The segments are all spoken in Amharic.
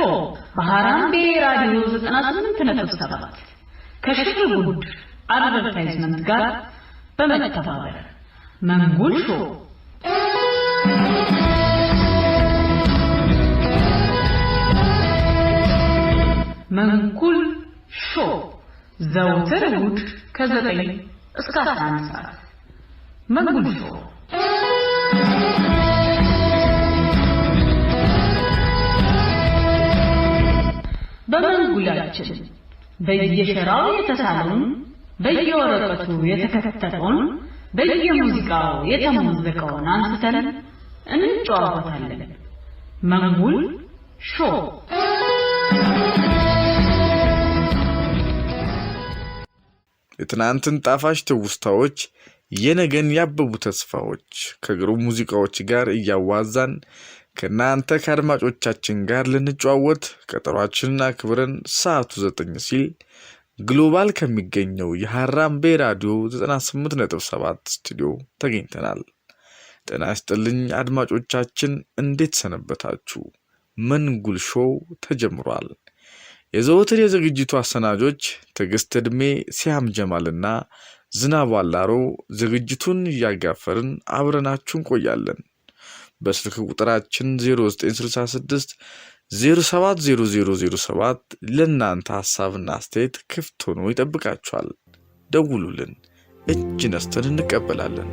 Show በሐራምቤ ራዲዮ 98.7 ከሽር ጉድ Advertisement ጋር በመተባበር። መንጉል Show፣ መንጉል Show ዘውትር እሑድ ከ9 እስከ 11 ሰዓት። መንጉል Show። በመንጉላችን በየሸራው የተሳለውን፣ በየወረቀቱ የተከተተውን፣ በየሙዚቃው የተሞዘቀውን አንስተን እንጨዋወታለን። መንጉል Show። የትናንትን ጣፋጭ ትውስታዎች፣ የነገን ያበቡ ተስፋዎች ከግሩም ሙዚቃዎች ጋር እያዋዛን ከእናንተ ከአድማጮቻችን ጋር ልንጨዋወት ቀጠሯችንን አክብረን ሰዓቱ 9 ሲል ግሎባል ከሚገኘው የሀራምቤ ራዲዮ 98.7 ስቱዲዮ ተገኝተናል። ጤና ይስጥልኝ አድማጮቻችን፣ እንዴት ሰነበታችሁ? መንጉል Show ተጀምሯል። የዘወትር የዝግጅቱ አሰናጆች ትዕግስት ዕድሜ፣ ሲያም ጀማልና ዝናቡ አላሮ ዝግጅቱን እያጋፈርን አብረናችሁ እንቆያለን። በስልክ ቁጥራችን 0966 070007 ለእናንተ ሀሳብና አስተያየት ክፍት ሆኖ ይጠብቃችኋል። ደውሉልን፣ እጅ ነስተን እንቀበላለን።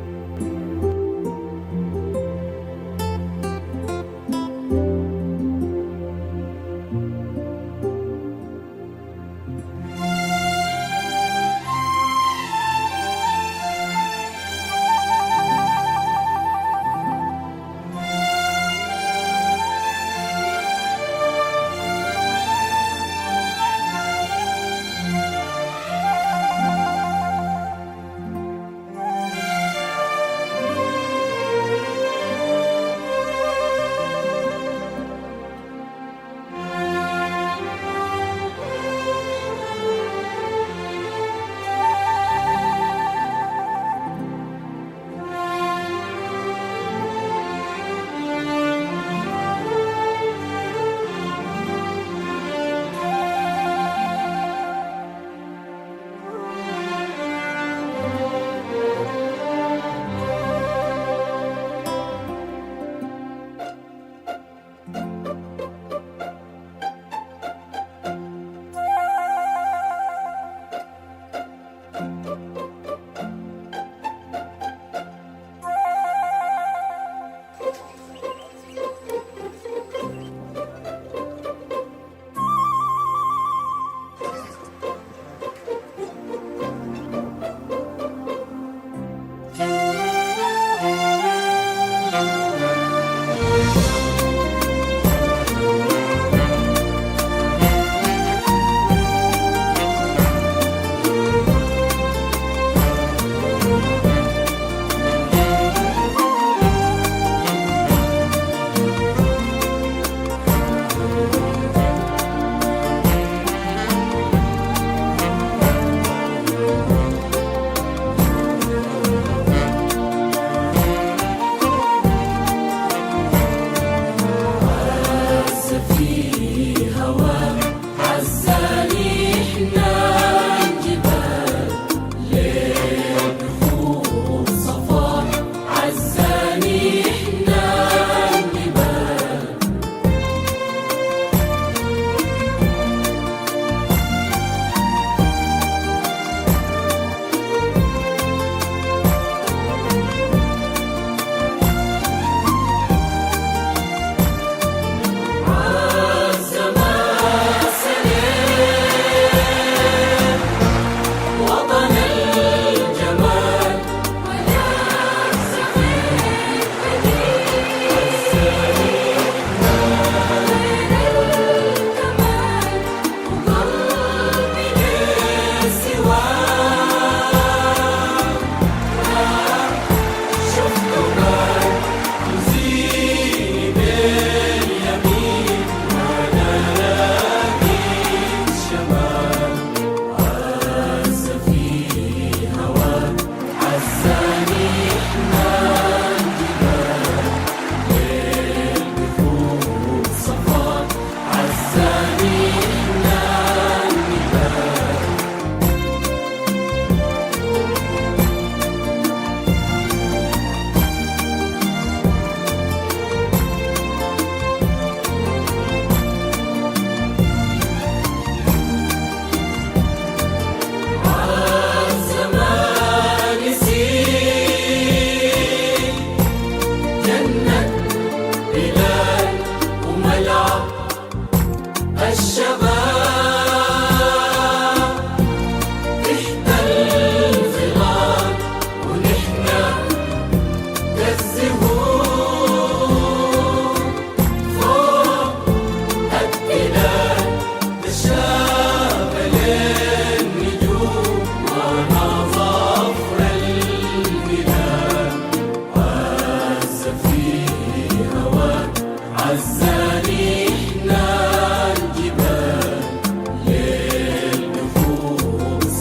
الشباب تحت الظلال ونحنا كالزهور فوق التلال نشاف للنجوم ونظفر الهلال عز في هواك عزاني احنا الجبال للنفوس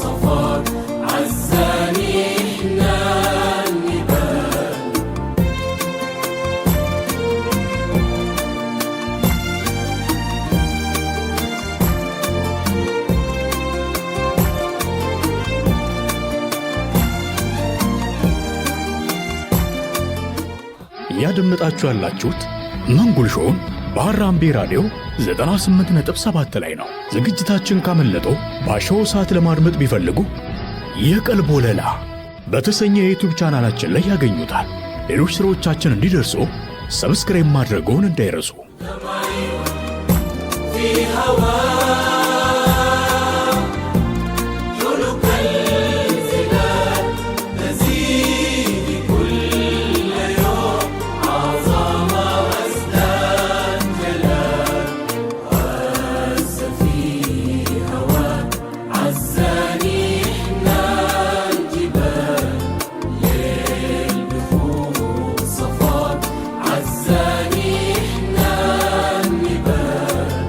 صفاك عزاني احنا النبال. እያደመጣችሁ ያላችሁት መንጉል show ን በአራምቤ ራዲዮ 98.7 ላይ ነው። ዝግጅታችን ካመለጠው ባሻው ሰዓት ለማድመጥ ቢፈልጉ የቀልብ ወለላ በተሰኘ የ YouTube ቻናላችን ላይ ያገኙታል። ሌሎች ስራዎቻችን እንዲደርሱ subscribe ማድረግዎን እንዳይረሱ። في هواك حلك الظلال تزيد كل يوم عظمة وازداد جلال عز في هواك عزاني احنا الجبال للبخور صفاك عزاني احنا النبال.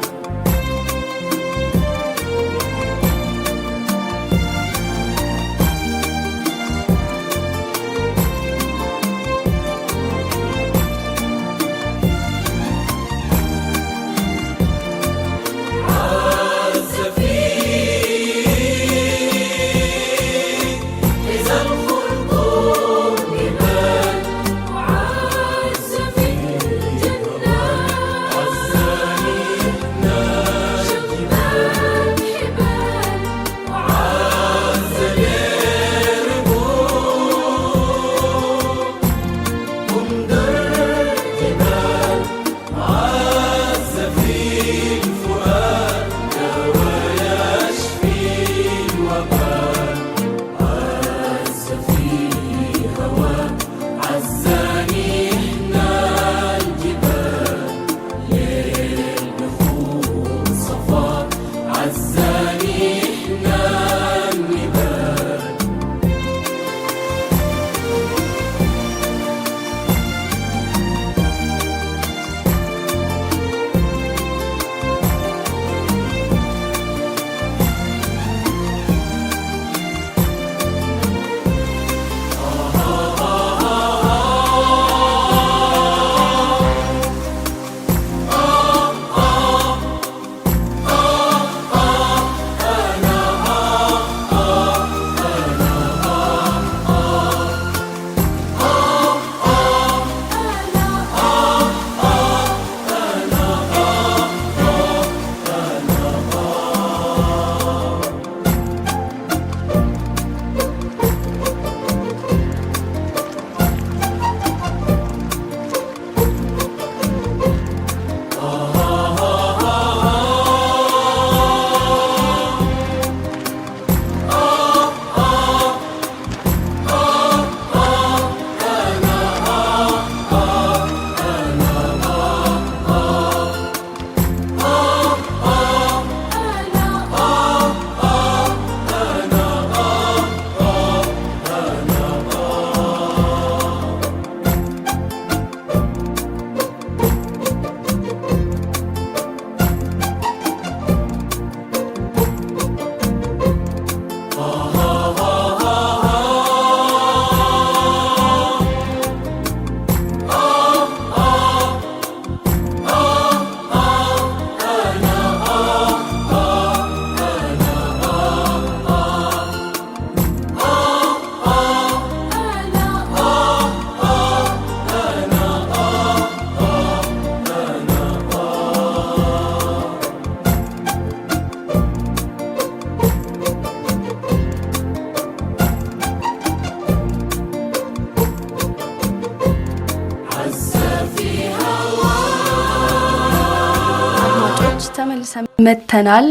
ተመልሰን መተናል።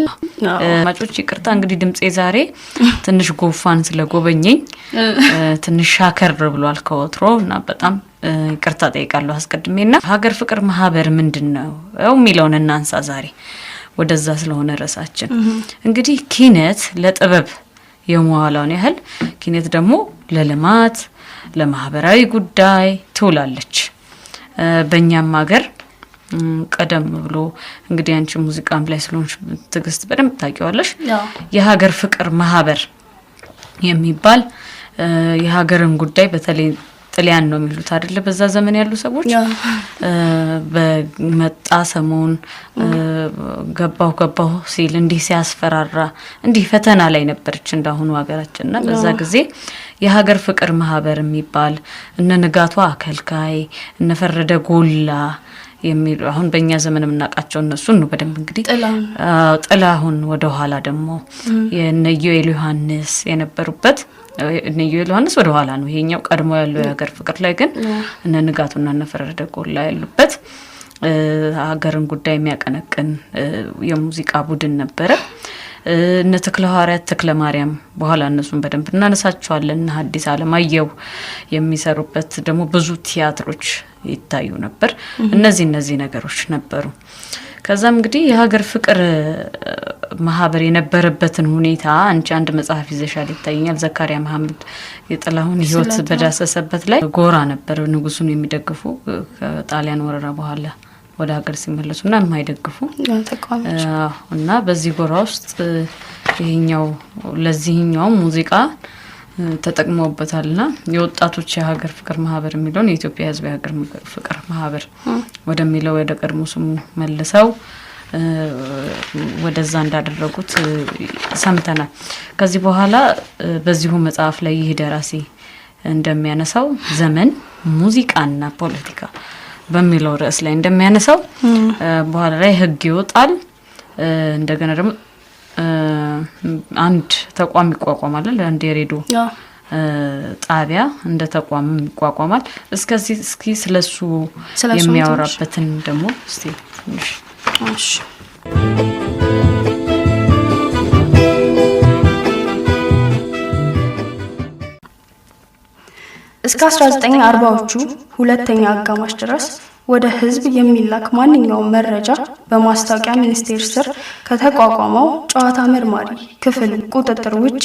አድማጮች ይቅርታ እንግዲህ ድምፄ ዛሬ ትንሽ ጉንፋን ስለጎበኘኝ ትንሽ ሻከር ብሏል ከወትሮ እና በጣም ይቅርታ ጠይቃለሁ አስቀድሜና ሀገር ፍቅር ማህበር ምንድን ነው የሚለውን እናንሳ ዛሬ ወደዛ ስለሆነ ርዕሳችን። እንግዲህ ኪነት ለጥበብ የመዋሏን ያህል ኪነት ደግሞ ለልማት ለማህበራዊ ጉዳይ ትውላለች። በእኛም ሀገር ቀደም ብሎ እንግዲህ አንቺ ሙዚቃም ላይ ስለሆንሽ ትዕግስት በደንብ ታውቂዋለሽ። የሀገር ፍቅር ማህበር የሚባል የሀገርን ጉዳይ በተለይ ጥልያን ነው የሚሉት አይደለ? በዛ ዘመን ያሉ ሰዎች በመጣ ሰሞን ገባሁ ገባሁ ሲል እንዲህ ሲያስፈራራ እንዲህ ፈተና ላይ ነበረች እንዳሁኑ ሀገራችንና በዛ ጊዜ የሀገር ፍቅር ማህበር የሚባል እነ ንጋቱ አከልካይ እነ ፈረደ ጎላ የሚሉ አሁን በእኛ ዘመን የምናውቃቸው እነሱን ነው በደንብ እንግዲህ ጥላሁን ወደ ኋላ ደግሞ የነ ኢዮኤል ዮሐንስ የነበሩበት እነ ኢዮኤል ዮሐንስ ወደ ኋላ ነው ይሄኛው ቀድሞ ያለው የሀገር ፍቅር ላይ ግን እነ ንጋቱና እነ ፈረደ ጎላ ያሉበት ሀገርን ጉዳይ የሚያቀነቅን የሙዚቃ ቡድን ነበረ። እነ ተክለ ሐዋርያት ተክለ ማርያም በኋላ እነሱን በደንብ እናነሳቸዋለን። እነ ሐዲስ ዓለማየሁ የሚሰሩበት ደግሞ ብዙ ቲያትሮች ይታዩ ነበር። እነዚህ ነገሮች ነበሩ። ከዛም እንግዲህ የሀገር ፍቅር ማህበር የነበረበትን ሁኔታ አንቺ አንድ መጽሐፍ ይዘሻል ይታየኛል። ዘካሪያ መሐመድ የጥላሁን ሕይወት በዳሰሰበት ላይ ጎራ ነበር። ንጉሱን የሚደግፉ ከጣሊያን ወረራ በኋላ ወደ ሀገር ሲመለሱና የማይደግፉ እና በዚህ ጎራ ውስጥ ይሄኛው ለዚህኛው ሙዚቃ ተጠቅመውበታልና የወጣቶች የሀገር ፍቅር ማህበር የሚለውን የኢትዮጵያ ሕዝብ የሀገር ፍቅር ማህበር ወደሚለው ወደ ቀድሞ ስሙ መልሰው ወደዛ እንዳደረጉት ሰምተናል። ከዚህ በኋላ በዚሁ መጽሐፍ ላይ ይህ ደራሲ እንደሚያነሳው ዘመን ሙዚቃና ፖለቲካ በሚለው ርዕስ ላይ እንደሚያነሳው በኋላ ላይ ሕግ ይወጣል። እንደገና ደግሞ አንድ ተቋም ይቋቋማል። አንድ የሬዲዮ ጣቢያ እንደ ተቋም ይቋቋማል። እስከዚህ እስኪ ስለሱ የሚያወራበትን ደግሞ እስቲ ትንሽ እሺ። እስከ 1940ዎቹ ሁለተኛ አጋማሽ ድረስ ወደ ህዝብ የሚላክ ማንኛውም መረጃ በማስታወቂያ ሚኒስቴር ስር ከተቋቋመው ጨዋታ መርማሪ ክፍል ቁጥጥር ውጪ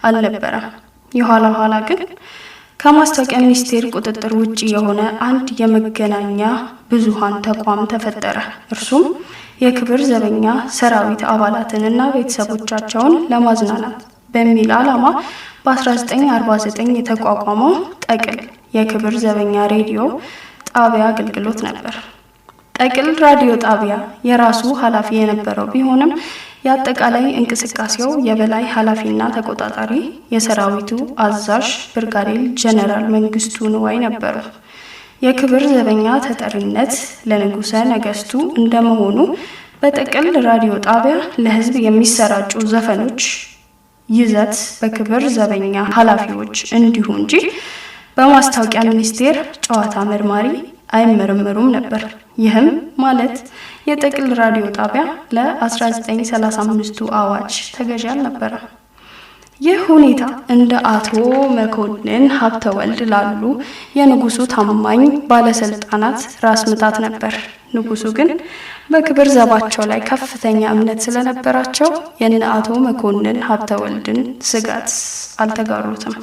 አልነበረም። የኋላ ኋላ ግን ከማስታወቂያ ሚኒስቴር ቁጥጥር ውጪ የሆነ አንድ የመገናኛ ብዙሃን ተቋም ተፈጠረ። እርሱም የክብር ዘበኛ ሰራዊት አባላትንና ቤተሰቦቻቸውን ለማዝናናት በሚል ዓላማ በ1949 የተቋቋመው ጠቅል የክብር ዘበኛ ሬዲዮ ጣቢያ አገልግሎት ነበር። ጠቅል ራዲዮ ጣቢያ የራሱ ኃላፊ የነበረው ቢሆንም የአጠቃላይ እንቅስቃሴው የበላይ ኃላፊና ተቆጣጣሪ የሰራዊቱ አዛዥ ብርጋዴር ጀነራል መንግስቱ ንዋይ ነበሩ። የክብር ዘበኛ ተጠሪነት ለንጉሰ ነገስቱ እንደመሆኑ በጠቅል ራዲዮ ጣቢያ ለህዝብ የሚሰራጩ ዘፈኖች ይዘት በክብር ዘበኛ ኃላፊዎች እንዲሁ እንጂ በማስታወቂያ ሚኒስቴር ጨዋታ መርማሪ አይመረመሩም ነበር። ይህም ማለት የጠቅል ራዲዮ ጣቢያ ለ1935ቱ አዋጅ ተገዢ አልነበረም። ይህ ሁኔታ እንደ አቶ መኮንን ሀብተወልድ ላሉ የንጉሱ ታማኝ ባለስልጣናት ራስ ምታት ነበር። ንጉሱ ግን በክብር ዘባቸው ላይ ከፍተኛ እምነት ስለነበራቸው የነ አቶ መኮንን ሀብተወልድን ስጋት አልተጋሩትም።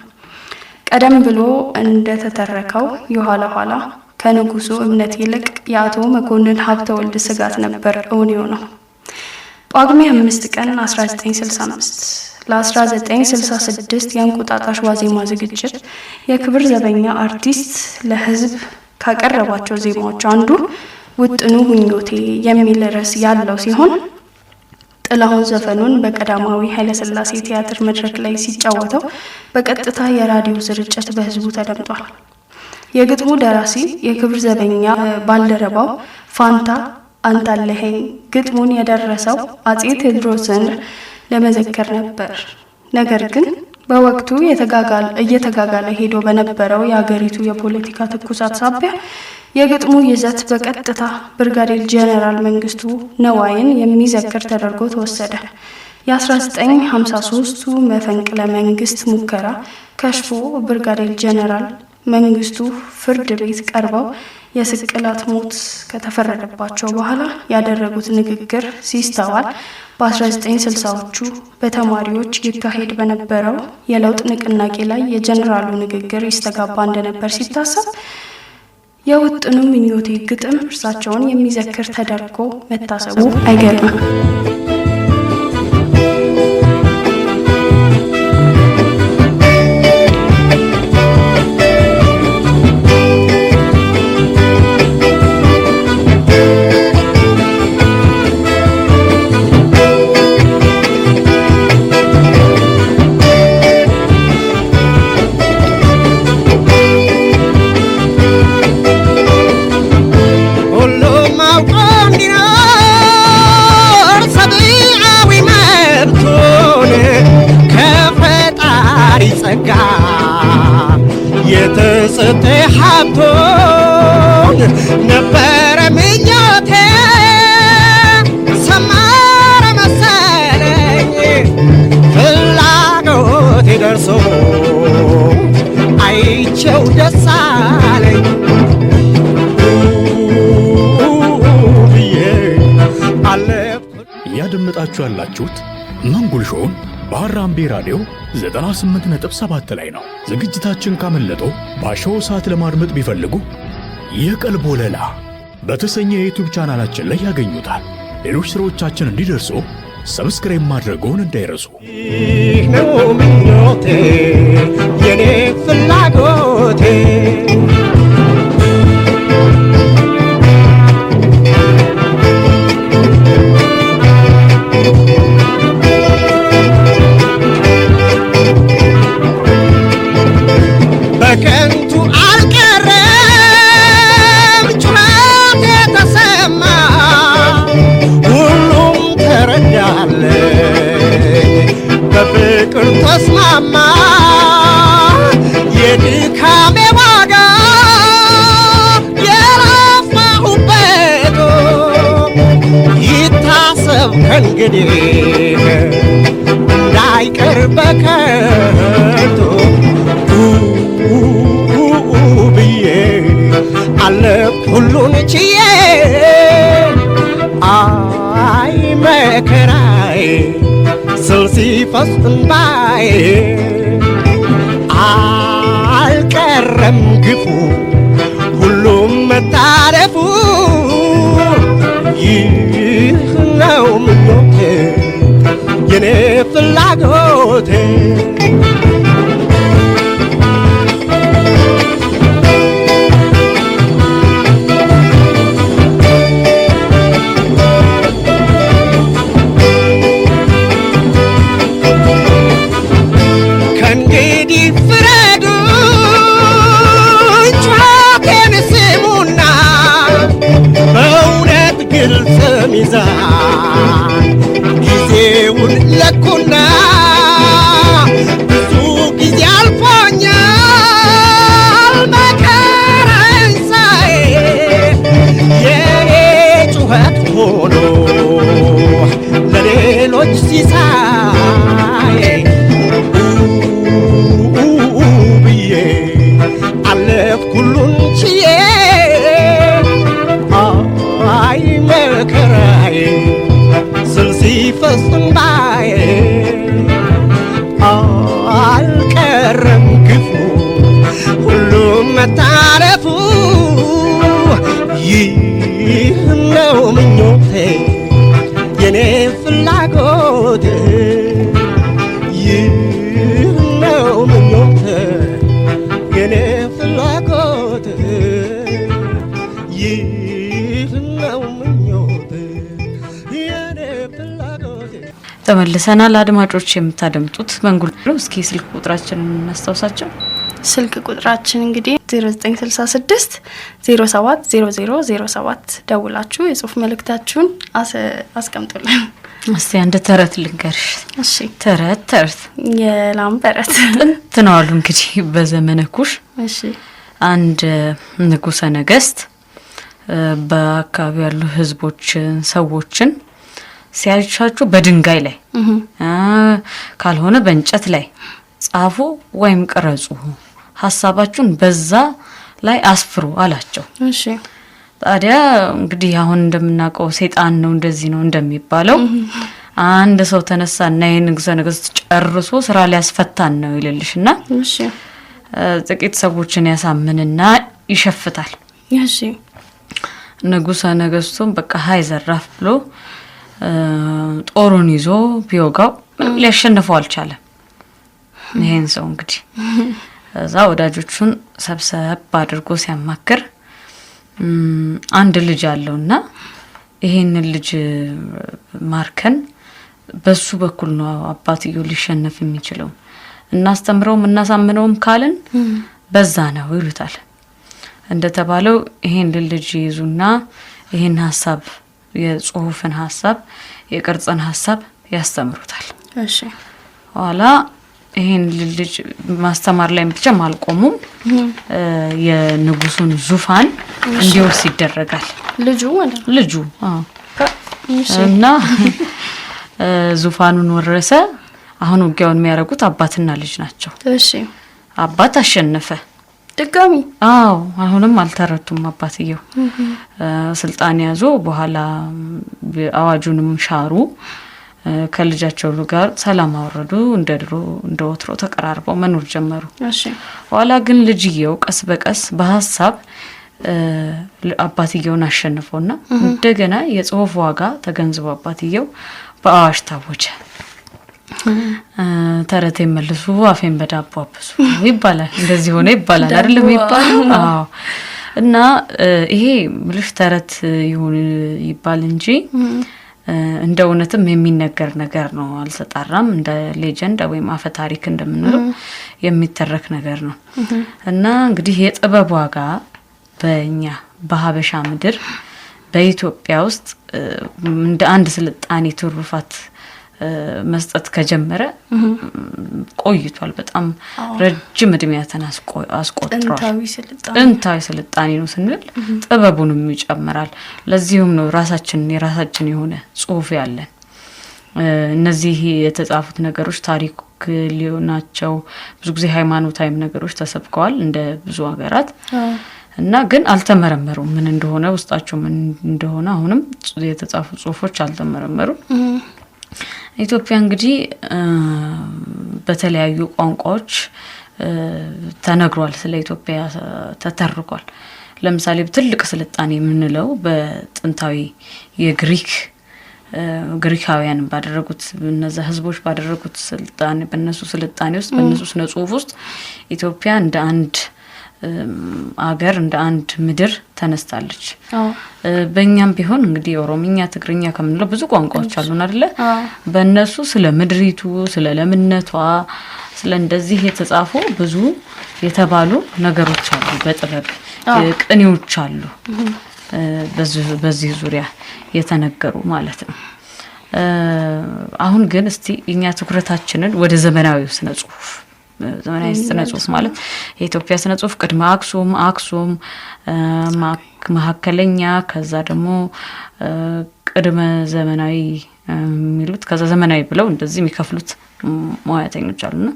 ቀደም ብሎ እንደተተረከው የኋላ ኋላ ከንጉሱ እምነት ይልቅ የአቶ መኮንን ሀብተወልድ ስጋት ነበር እውን የሆነው። ጳጉሜ 5 ቀን 1965 ለ1966 የእንቁጣጣሽ ዋዜማ ዝግጅት የክብር ዘበኛ አርቲስት ለህዝብ ካቀረባቸው ዜማዎች አንዱ ውጥኑ ምኞቴ የሚል ርዕስ ያለው ሲሆን ጥላሁን ዘፈኑን በቀዳማዊ ኃይለሥላሴ ቲያትር መድረክ ላይ ሲጫወተው በቀጥታ የራዲዮ ስርጭት በህዝቡ ተደምጧል። የግጥሙ ደራሲ የክብር ዘበኛ ባልደረባው ፋንታ አንታለኸኝ ግጥሙን የደረሰው አጼ ቴዎድሮስን ለመዘከር ነበር። ነገር ግን በወቅቱ እየተጋጋለ ሄዶ በነበረው የሀገሪቱ የፖለቲካ ትኩሳት ሳቢያ የግጥሙ ይዘት በቀጥታ ብርጋዴር ጄኔራል መንግስቱ ነዋይን የሚዘክር ተደርጎ ተወሰደ። የ1953ቱ መፈንቅለ መንግስት ሙከራ ከሽፎ ብርጋዴር ጄኔራል መንግስቱ ፍርድ ቤት ቀርበው የስቅላት ሞት ከተፈረደባቸው በኋላ ያደረጉት ንግግር ሲስተዋል በ1960ዎቹ በተማሪዎች ይካሄድ በነበረው የለውጥ ንቅናቄ ላይ የጀነራሉ ንግግር ይስተጋባ እንደነበር ሲታሰብ የውጥኑ ምኞቴ ግጥም እርሳቸውን የሚዘክር ተደርጎ መታሰቡ አይገርምም። ሁሉም አውቆ እንዲኖር ሰብአዊ መብቱን ከፈጣሪ ጸጋ የተሰጠ ሀብቱን ነበረ ምኞቴ ሰመረ መሰለኝ ፍላጎቴ ደርሶ አይቼው ደስ አለኝ ብዬ አለፍኩ። እያደመጣችሁ ያላችሁት መንጉል show ን በአራምቤ ራዲዮ 98.7 ላይ ነው። ዝግጅታችን ካመለጠው በአሸዎ ሰዓት ለማድመጥ ቢፈልጉ የቀልብ ወለላ በተሰኘ የዩቲዩብ ቻናላችን ላይ ያገኙታል። ሌሎች ሥራዎቻችን እንዲደርሱ subscribe ማድረግዎን እንዳይረሱ። ይህ ነው ምኞቴ የኔ ፍላጎቴ። በከንቱ አልቀረም ጩኸቴ ተሰማ፣ ሁሉም ተረዳለኝ በፍቅር ተስማማ። የድካሜ ዋጋ የለፋሁበት ይታሰብ ከእንግዲህ እንዳይቀር በከንቱ ብዬ አለፍኩ ሁሉን ችዬ። አይ መከራዬ ስል ሲፈስ እንባዬ አልቀረም ግፉ ሁሉም መታለፉ። ይህ ነው ምኞቴ የኔ ፍላጎቴ። ከእንግዲህ ፍረዱኝ ጩኸቴን ስሙና በእውነት ግልጽ ሚዛን ጊዜውን ለኩና ብዙ ጊዜ አልፎኛል መከራን ሳይ የኔ ጩኸት ሆኖ ለሌሎች ሲሳይ ብዬ አለፍኩ ሁሉን ችዬ። አይ መከራዬ ስል ሲፈስ እንባዬ አልቀረም ግፉ ሁሉም መታለፉ። ይህ ነው ምኞቴ የኔ ፍላጎቴ። ይህ ነው ምኞቴ የኔ ፍላጎቴ። ይህ ነው ምኞቴ የኔ ፍላጎቴ። ተመልሰናል። አድማጮች የምታደምጡት መንጉል ነው። እስኪ ስልክ ቁጥራችንን እናስታውሳቸው። ስልክ ቁጥራችን እንግዲህ 0966 07 00 07 ደውላችሁ የጽሁፍ መልእክታችሁን አስቀምጡልን። እስቲ አንድ ተረት ልንገርሽ። እሺ። ተረት ተረት የላም በረት። ጥንት ነው አሉ እንግዲህ በዘመነ ኩሽ አንድ ንጉሰ ነገስት በአካባቢው ያሉ ህዝቦችን፣ ሰዎችን ሲያሻችሁ በድንጋይ ላይ ካልሆነ በእንጨት ላይ ጻፉ ወይም ቅረጹ፣ ሀሳባችሁን በዛ ላይ አስፍሩ አላቸው። ታዲያ እንግዲህ አሁን እንደምናውቀው ሰይጣን ነው እንደዚህ ነው እንደሚባለው አንድ ሰው ተነሳና ይሄን ንጉሰ ነገስት ጨርሶ ስራ ሊያስፈታን ነው ይልልሽና ጥቂት ሰዎችን ያሳምንና ይሸፍታል። ንጉሰ ነገስቱም በቃ ሀይ ዘራፍ ብሎ ጦሩን ይዞ ቢወጋው ምንም ሊያሸንፈው አልቻለም። ይሄን ሰው እንግዲህ እዛ ወዳጆቹን ሰብሰብ አድርጎ ሲያማክር አንድ ልጅ አለውና ይሄንን ልጅ ማርከን በሱ በኩል ነው አባትየው ሊሸነፍ የሚችለው፣ እናስተምረውም እናሳምነውም ካልን በዛ ነው ይሉታል። እንደተባለው ይሄን ልጅ ይይዙና ይሄን ሀሳብ፣ የጽሁፍን ሀሳብ፣ የቅርጽን ሀሳብ ያስተምሩታል። ኋላ ይሄን ልጅ ማስተማር ላይ ብቻ አልቆሙም። የንጉሱን ዙፋን እንዲወርስ ይደረጋል። ልጁ ማለት ነው። ልጁ፣ አዎ። እና ዙፋኑን ወረሰ። አሁን ውጊያውን የሚያደርጉት አባትና ልጅ ናቸው። አባት አሸነፈ። ድጋሚ? አዎ፣ አሁንም አልተረቱም። አባትየው ስልጣን ያዙ። በኋላ አዋጁንም ሻሩ። ከልጃቸው ጋር ሰላም አወረዱ። እንደ ድሮ እንደ ወትሮ ተቀራርበው መኖር ጀመሩ። ኋላ ግን ልጅየው ቀስ በቀስ በሀሳብ አባትየውን አሸንፈውና እንደገና የጽሁፍ ዋጋ ተገንዝቦ አባትየው በአዋጅ ታወጀ። ተረቴን መልሱ አፌን በዳቦ አብሱ ይባላል። እንደዚህ ሆነ ይባላል አይደለም የሚባለው? አዎ። እና ይሄ ምልሽ ተረት ይሁን ይባል እንጂ እንደ እውነትም የሚነገር ነገር ነው። አልተጣራም። እንደ legend ወይም አፈ ታሪክ እንደምንለው የሚተረክ ነገር ነው። እና እንግዲህ የጥበብ ዋጋ በእኛ በሀበሻ ምድር በኢትዮጵያ ውስጥ እንደ አንድ ስልጣኔ ትሩፋት መስጠት ከጀመረ ቆይቷል። በጣም ረጅም እድሜያትን አስቆጥሯል። ጥንታዊ ስልጣኔ። ጥንታዊ ስልጣኔ ነው ስንል ጥበቡንም ይጨምራል። ለዚሁም ነው የራሳችን የሆነ ጽሁፍ ያለን። እነዚህ የተጻፉት ነገሮች ታሪክ ሊሆናቸው ብዙ ጊዜ ሃይማኖታዊም ነገሮች ተሰብከዋል እንደ ብዙ ሀገራት እና ግን አልተመረመሩም። ምን እንደሆነ ውስጣቸው ምን እንደሆነ አሁንም የተጻፉ ጽሁፎች አልተመረመሩም። ኢትዮጵያ እንግዲህ በተለያዩ ቋንቋዎች ተነግሯል፣ ስለ ኢትዮጵያ ተተርኳል። ለምሳሌ ትልቅ ስልጣኔ የምንለው በጥንታዊ የግሪክ ግሪካውያን ባደረጉት፣ እነዛ ህዝቦች ባደረጉት ስልጣኔ፣ በእነሱ ስልጣኔ ውስጥ፣ በእነሱ ስነ ጽሁፍ ውስጥ ኢትዮጵያ እንደ አንድ አገር እንደ አንድ ምድር ተነስታለች። በእኛም ቢሆን እንግዲህ ኦሮምኛ፣ ትግርኛ ከምንለው ብዙ ቋንቋዎች አሉን አይደለ? በእነሱ ስለ ምድሪቱ፣ ስለ ለምነቷ፣ ስለ እንደዚህ የተጻፉ ብዙ የተባሉ ነገሮች አሉ። በጥበብ ቅኔዎች አሉ። በዚህ ዙሪያ የተነገሩ ማለት ነው። አሁን ግን እስቲ እኛ ትኩረታችንን ወደ ዘመናዊው ስነ ጽሁፍ፣ ዘመናዊ ስነ ጽሁፍ ማለት የኢትዮጵያ ስነ ጽሁፍ ቅድመ አክሱም፣ አክሱም፣ መካከለኛ፣ ከዛ ደግሞ ቅድመ ዘመናዊ የሚሉት፣ ከዛ ዘመናዊ ብለው እንደዚህ የሚከፍሉት ሙያተኞች አሉና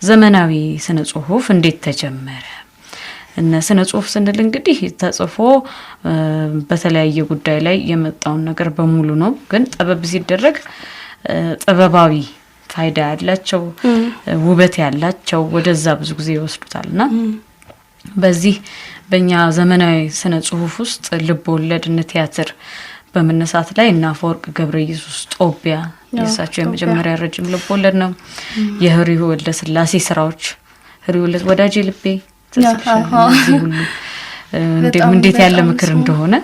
ዘመናዊ ስነ ጽሁፍ እንዴት ተጀመረ? እነ ስነ ጽሁፍ ስንል እንግዲህ ተጽፎ በተለያየ ጉዳይ ላይ የመጣውን ነገር በሙሉ ነው። ግን ጥበብ ሲደረግ ጥበባዊ ፋይዳ ያላቸው፣ ውበት ያላቸው ወደዛ ብዙ ጊዜ ይወስዱታልና በዚህ በእኛ ዘመናዊ ስነ ጽሁፍ ውስጥ ልብ ወለድ እነ ቲያትር በመነሳት ላይ እና አፈወርቅ ገብረ ኢየሱስ ጦቢያ የእሳቸው የመጀመሪያ ረጅም ልብ ወለድ ነው። የህሩይ ወልደ ስላሴ ስራዎች፣ ህሩይ ወልደ ወዳጄ ልቤ ትዝ ይልሻል? እነዚህ ሁሉ እንዴት ያለ ምክር እንደሆነ።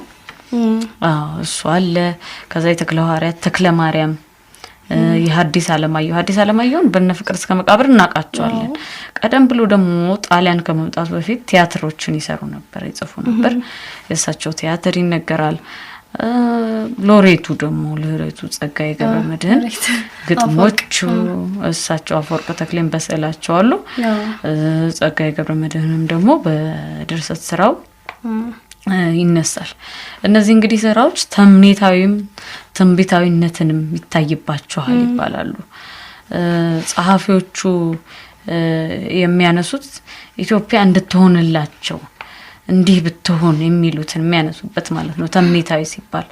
አዎ፣ እሱ አለ። ከዛ የተክለ ሐዋርያት ተክለ ማርያም፣ የሐዲስ ዓለማየሁ፣ ሐዲስ ዓለማየሁን በእነ ፍቅር እስከ መቃብር እናውቃቸዋለን። ቀደም ብሎ ደግሞ ጣሊያን ከመምጣቱ በፊት ቲያትሮችን ይሰሩ ነበር፣ ይጽፉ ነበር። የእሳቸው ቲያትር ይነገራል። ሎሬቱ ደግሞ ሎሬቱ ጸጋዬ ገብረመድህን ግጥሞቹ እሳቸው አፈወርቅ ተክሌን በስዕላቸው አሉ። ጸጋዬ ገብረመድህንም ደግሞ በድርሰት ስራው ይነሳል። እነዚህ እንግዲህ ስራዎች ተምኔታዊም ትንቢታዊነትንም ይታይባቸዋል ይባላሉ። ጸሐፊዎቹ የሚያነሱት ኢትዮጵያ እንድትሆንላቸው እንዲህ ብትሆን የሚሉትን የሚያነሱበት ማለት ነው ተምኔታዊ ሲባል።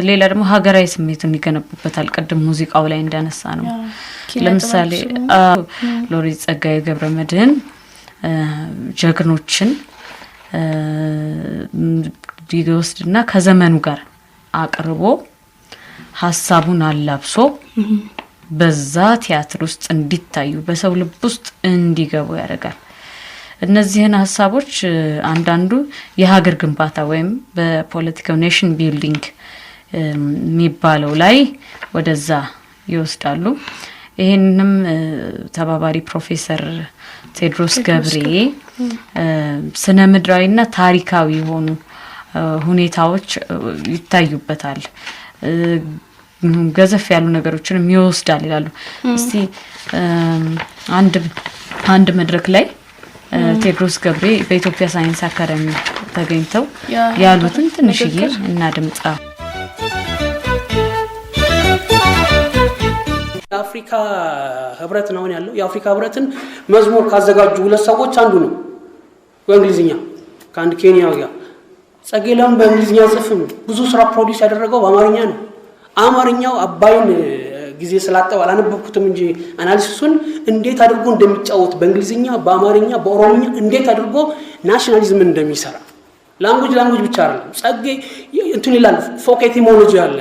ሌላ ደግሞ ሀገራዊ ስሜቱን ይገነቡበታል። ቅድም ሙዚቃው ላይ እንዳነሳ ነው። ለምሳሌ ሎሬት ጸጋዬ ገብረመድህን ጀግኖችን ይወስድና ከዘመኑ ጋር አቅርቦ ሀሳቡን አላብሶ በዛ ቲያትር ውስጥ እንዲታዩ በሰው ልብ ውስጥ እንዲገቡ ያደርጋል። እነዚህን ሀሳቦች አንዳንዱ የሀገር ግንባታ ወይም በፖለቲካው nation building የሚባለው ላይ ወደዛ ይወስዳሉ። ይሄንንም ተባባሪ ፕሮፌሰር ቴዎድሮስ ገብሬ ስነ ምድራዊና ታሪካዊ የሆኑ ሁኔታዎች ይታዩበታል፣ ገዘፍ ያሉ ነገሮችንም ይወስዳል ይላሉ። እስቲ አንድ መድረክ ላይ ቴዎድሮስ ገብሬ በኢትዮጵያ ሳይንስ አካዳሚ ተገኝተው ያሉትን ትንሽዬ እናድምጣ። የአፍሪካ ህብረት ነው ያለው። የአፍሪካ ህብረትን መዝሙር ካዘጋጁ ሁለት ሰዎች አንዱ ነው፣ በእንግሊዝኛ ከአንድ ኬንያዊ ጋር። ጸጌ ለምን በእንግሊዝኛ ጽፍም? ብዙ ስራ produce ያደረገው በአማርኛ ነው። አማርኛው አባይን ጊዜ ስላጠው አላነበብኩትም እንጂ analysis ኡን እንዴት አድርጎ እንደሚጫወት በእንግሊዝኛ፣ በአማርኛ፣ በኦሮምኛ እንዴት አድርጎ nationalism እንደሚሰራ language ብቻ አይደለም። ጸጌ እንትን ይላል፣ folk etymology አለ።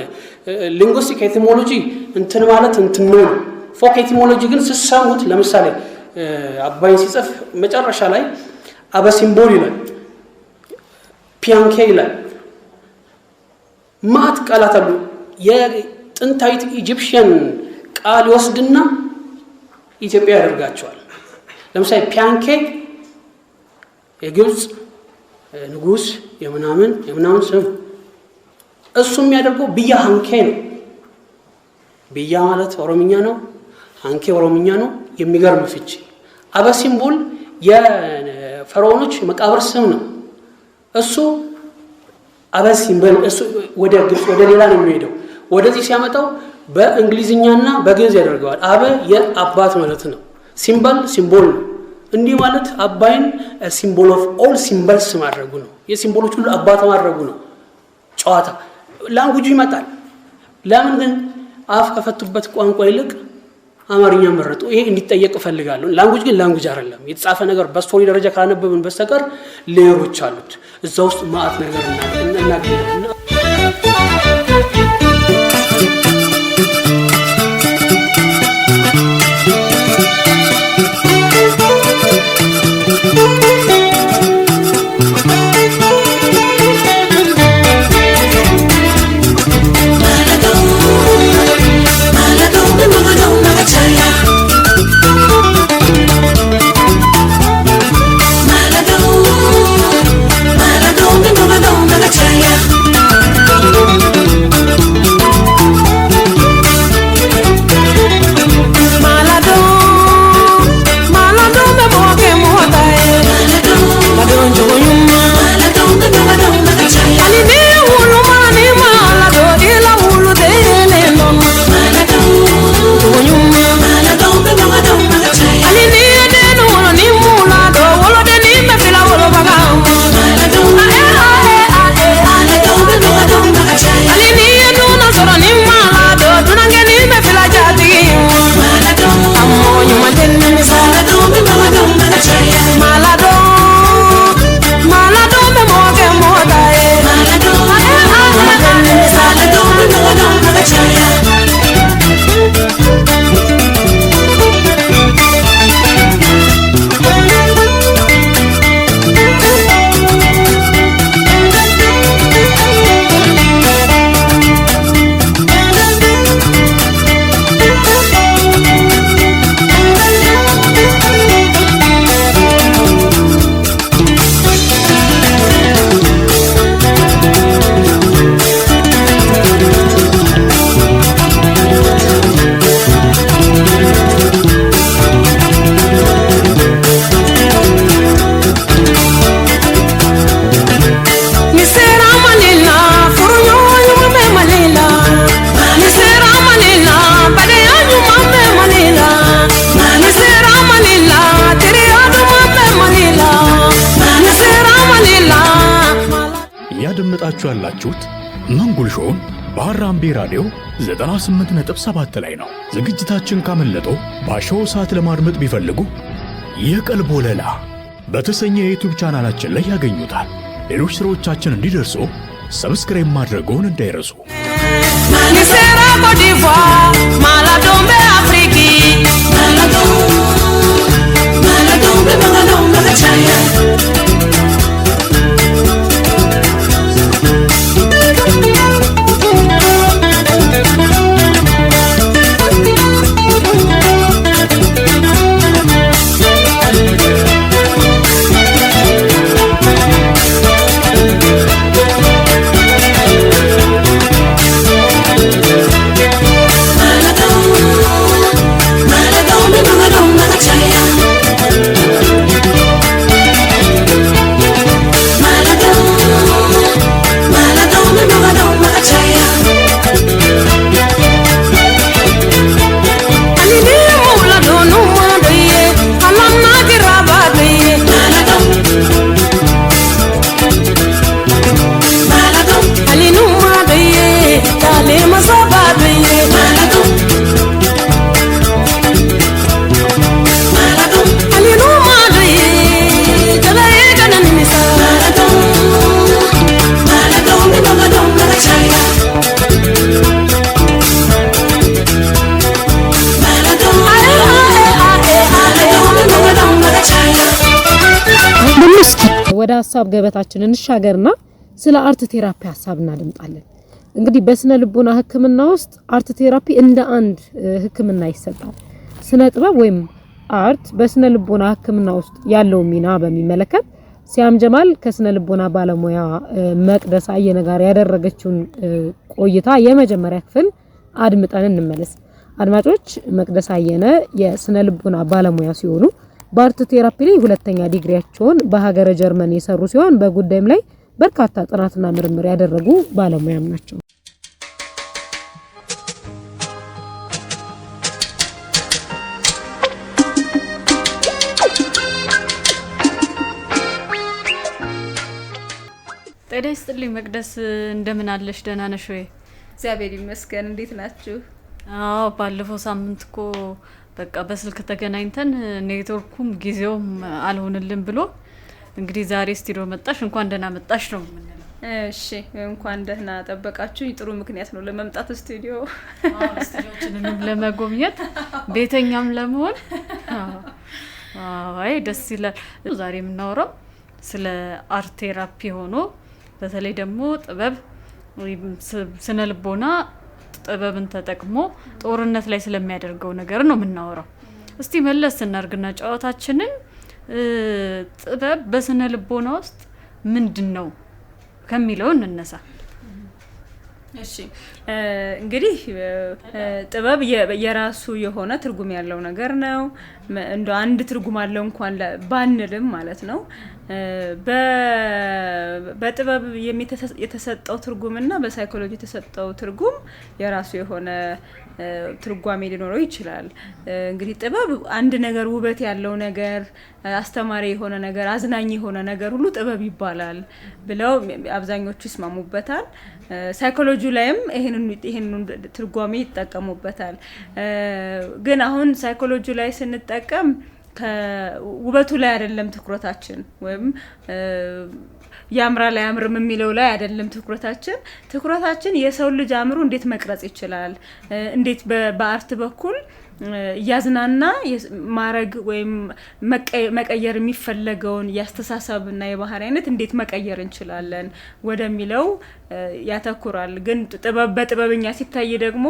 Linguistic etymology እንትን ማለት እንትን ነው። Folk etymology ግን ስትሰሙት ለምሳሌ አባይን ሲጽፍ መጨረሻ ላይ አበሲምቦል ይላል፣ ፒያንኬ ይላል። ማት ቃላት አሉ። የጥንታዊት Egyptian ቃል ይወስድና ኢትዮጵያ ያደርጋቸዋል። ለምሳሌ ፒያንኬ የግብፅ ንጉስ የምናምን የምናምን ስም፣ እሱ የሚያደርገው ብያ ሀንኬ ነው። ብያ ማለት ኦሮምኛ ነው። ሀንኬ ኦሮምኛ ነው። የሚገርም ፍቺ። አበሲምቦል የፈርዖኖች መቃብር ስም ነው። እሱ አበሲምበል እሱ ወደ ግብፅ ወደ ሌላ ነው የሚሄደው። ወደዚህ ሲያመጣው በእንግሊዝኛና በግዕዝ ያደርገዋል። አበ የአባት ማለት ነው። ሲምበል symbol ነው። እንዲህ ማለት አባይን symbol of all symbols ማድረጉ ነው። የ symbol ኦች ሁሉ አባት ማድረጉ ነው። ጨዋታ language ኡ ይመጣል። ለምን ግን አፍ ከፈቱበት ቋንቋ ይልቅ አማርኛ መረጡ? ይሄ እንዲጠየቅ እፈልጋለሁ። Language ግን language አይደለም። የተጻፈ ነገር በ story ደረጃ ካላነበብን በስተቀር layer ኦች አሉት። እዛ ውስጥ ማአት ነገር እናገኛለን። በአራምቤ ራዲዮ 98.7 ላይ ነው። ዝግጅታችን ካመለጠው ባሻው ሰዓት ለማድመጥ ቢፈልጉ የቀልብ ወለላ በተሰኘ የ YouTube ቻናላችን ላይ ያገኙታል። ሌሎች ስራዎቻችን እንዲደርሱ subscribe ማድረግዎን እንዳይረሱ። Ni sera Côte d'Ivoire, Maladombe Afrique. Maladom, Maladombe, Maladom, Chaya. ወደ ሀሳብ ገበታችን እንሻገርና ስለ art therapy ሀሳብ እናደምጣለን። እንግዲህ በስነ ልቦና ሕክምና ውስጥ art therapy እንደ አንድ ሕክምና ይሰጣል። ስነ ጥበብ ወይም art በስነ ልቦና ሕክምና ውስጥ ያለው ሚና በሚመለከት ሲያም ጀማል ከስነ ልቦና ባለሙያ መቅደስ አየነ ጋር ያደረገችውን ቆይታ የመጀመሪያ ክፍል አድምጠን እንመለስ። አድማጮች፣ መቅደስ አየነ የስነ ልቦና ባለሙያ ሲሆኑ በ art therapy ላይ ሁለተኛ ዲግሪያቸውን በሀገረ ጀርመን የሰሩ ሲሆን በጉዳይም ላይ በርካታ ጥናትና ምርምር ያደረጉ ባለሙያም ናቸው። ጤና ይስጥልኝ መቅደስ፣ እንደምን አለሽ? ደህና ነሽ ወይ? እግዚአብሔር ይመስገን። እንዴት ናችሁ? አዎ፣ ባለፈው ሳምንት እኮ በቃ በስልክ ተገናኝተን ኔትወርኩም ጊዜውም አልሆንልን ብሎ እንግዲህ ዛሬ ስቱዲዮ መጣሽ። እንኳን ደህና መጣሽ ነው የምንለው። እሺ፣ እንኳን ደህና ጠበቃችሁኝ። ጥሩ ምክንያት ነው ለመምጣት ስቱዲዮ። ስቱዲዮችንንም ለመጎብኘት ቤተኛም ለመሆን። አይ ደስ ይላል። ዛሬ የምናወራው ስለ art therapy ሆኖ በተለይ ደግሞ ጥበብ ወይም ስነ ልቦና ጥበብን ተጠቅሞ ጦርነት ላይ ስለሚያደርገው ነገር ነው የምናወራው። እስቲ መለስ እናርግና ጨዋታችንን ጥበብ በስነ ልቦና ውስጥ ምንድን ነው ከሚለው እንነሳ። እሺ፣ እንግዲህ ጥበብ የራሱ የሆነ ትርጉም ያለው ነገር ነው። እንደ አንድ ትርጉም አለው እንኳን ባንልም ማለት ነው። በጥበብ የተሰጠው ትርጉምና በሳይኮሎጂ የተሰጠው ትርጉም የራሱ የሆነ ትርጓሜ ሊኖረው ይችላል። እንግዲህ ጥበብ አንድ ነገር ውበት ያለው ነገር፣ አስተማሪ የሆነ ነገር፣ አዝናኝ የሆነ ነገር ሁሉ ጥበብ ይባላል ብለው አብዛኞቹ ይስማሙበታል። ሳይኮሎጂ ላይም ይሄንን ትርጓሜ ይጠቀሙበታል። ግን አሁን ሳይኮሎጂ ላይ ስንጠቀም ከውበቱ ላይ አይደለም ትኩረታችን፣ ወይም ያምራል አያምርም የሚለው ላይ አይደለም ትኩረታችን። ትኩረታችን የሰው ልጅ አእምሮ እንዴት መቅረጽ ይችላል፣ እንዴት በ art በኩል እያዝናና ማረግ ወይም መቀየር የሚፈለገውን የአስተሳሰብና የባህሪ አይነት እንዴት መቀየር እንችላለን ወደሚለው ያተኩራል። ግን ጥበብ በጥበብኛ ሲታይ ደግሞ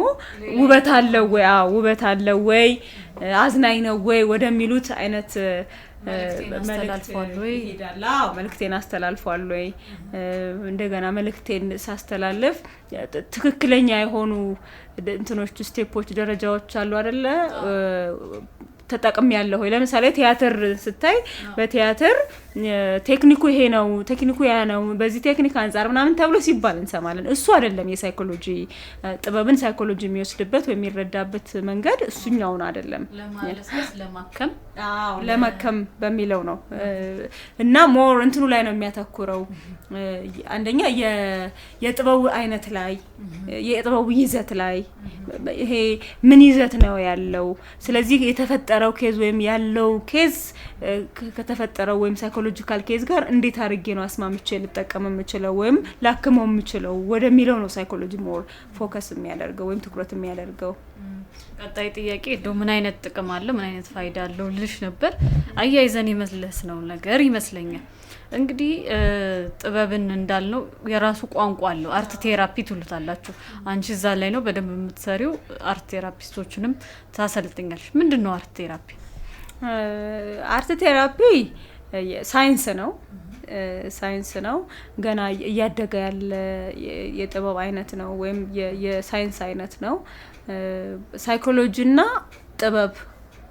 ውበት አለው ወይ፣ አዎ ውበት አለው ወይ፣ አዝናኝ ነው ወይ ወደሚሉት አይነት መልእክቴን አስተላልፏል ወይ? ይሄዳል። አዎ፣ መልእክቴን አስተላልፏል ወይ? እንደገና መልእክቴን ሳስተላልፍ ትክክለኛ የሆኑ እንትኖች፣ step ኦች፣ ደረጃዎች አሉ አይደለ? ተጠቅሜያለሁ ወይ? ለምሳሌ ቲያትር ስታይ በቲያትር ቴክኒኩ ይሄ ነው፣ ቴክኒኩ ያ ነው፣ በዚህ ቴክኒክ አንጻር ምናምን ተብሎ ሲባል እንሰማለን። እሱ አይደለም የ psychology፣ ጥበብን psychology የሚወስድበት ወይ የሚረዳበት መንገድ እሱኛውን አይደለም። ለማለስለስ፣ ለማከም። ለማከም በሚለው ነው እና more እንትኑ ላይ ነው የሚያተኩረው። አንደኛ የጥበቡ አይነት ላይ፣ የጥበቡ ይዘት ላይ፣ ይሄ ምን ይዘት ነው ያለው፣ ስለዚህ የተፈጠረው case ወይም ያለው case ከተፈጠረው ወይም psychological case ጋር እንዴት አድርጌ ነው አስማምቼ ልጠቀም የምችለው ወይም ላክመው የምችለው ወደሚለው ነው psychology more focus የሚያደርገው ወይም ትኩረት የሚያደርገው። ቀጣይ ጥያቄ እንደው ምን አይነት ጥቅም አለው፣ ምን አይነት ፋይዳ አለው ልልሽ ነበር። አያይዘን የመለስ ነው ነገር ይመስለኛል። እንግዲህ ጥበብን እንዳልነው የራሱ ቋንቋ አለው። Art therapy ትሉታላችሁ። አንቺ እዛ ላይ ነው በደንብ የምትሰሪው። Art therapist ኦችንም ታሰልጥኛለሽ። ምንድን ነው art therapy? Art therapy ሳይንስ ነው። ገና እያደገ ያለ የጥበብ አይነት ነው ወይም የሳይንስ አይነት ነው። ሳይኮሎጂና ጥበብ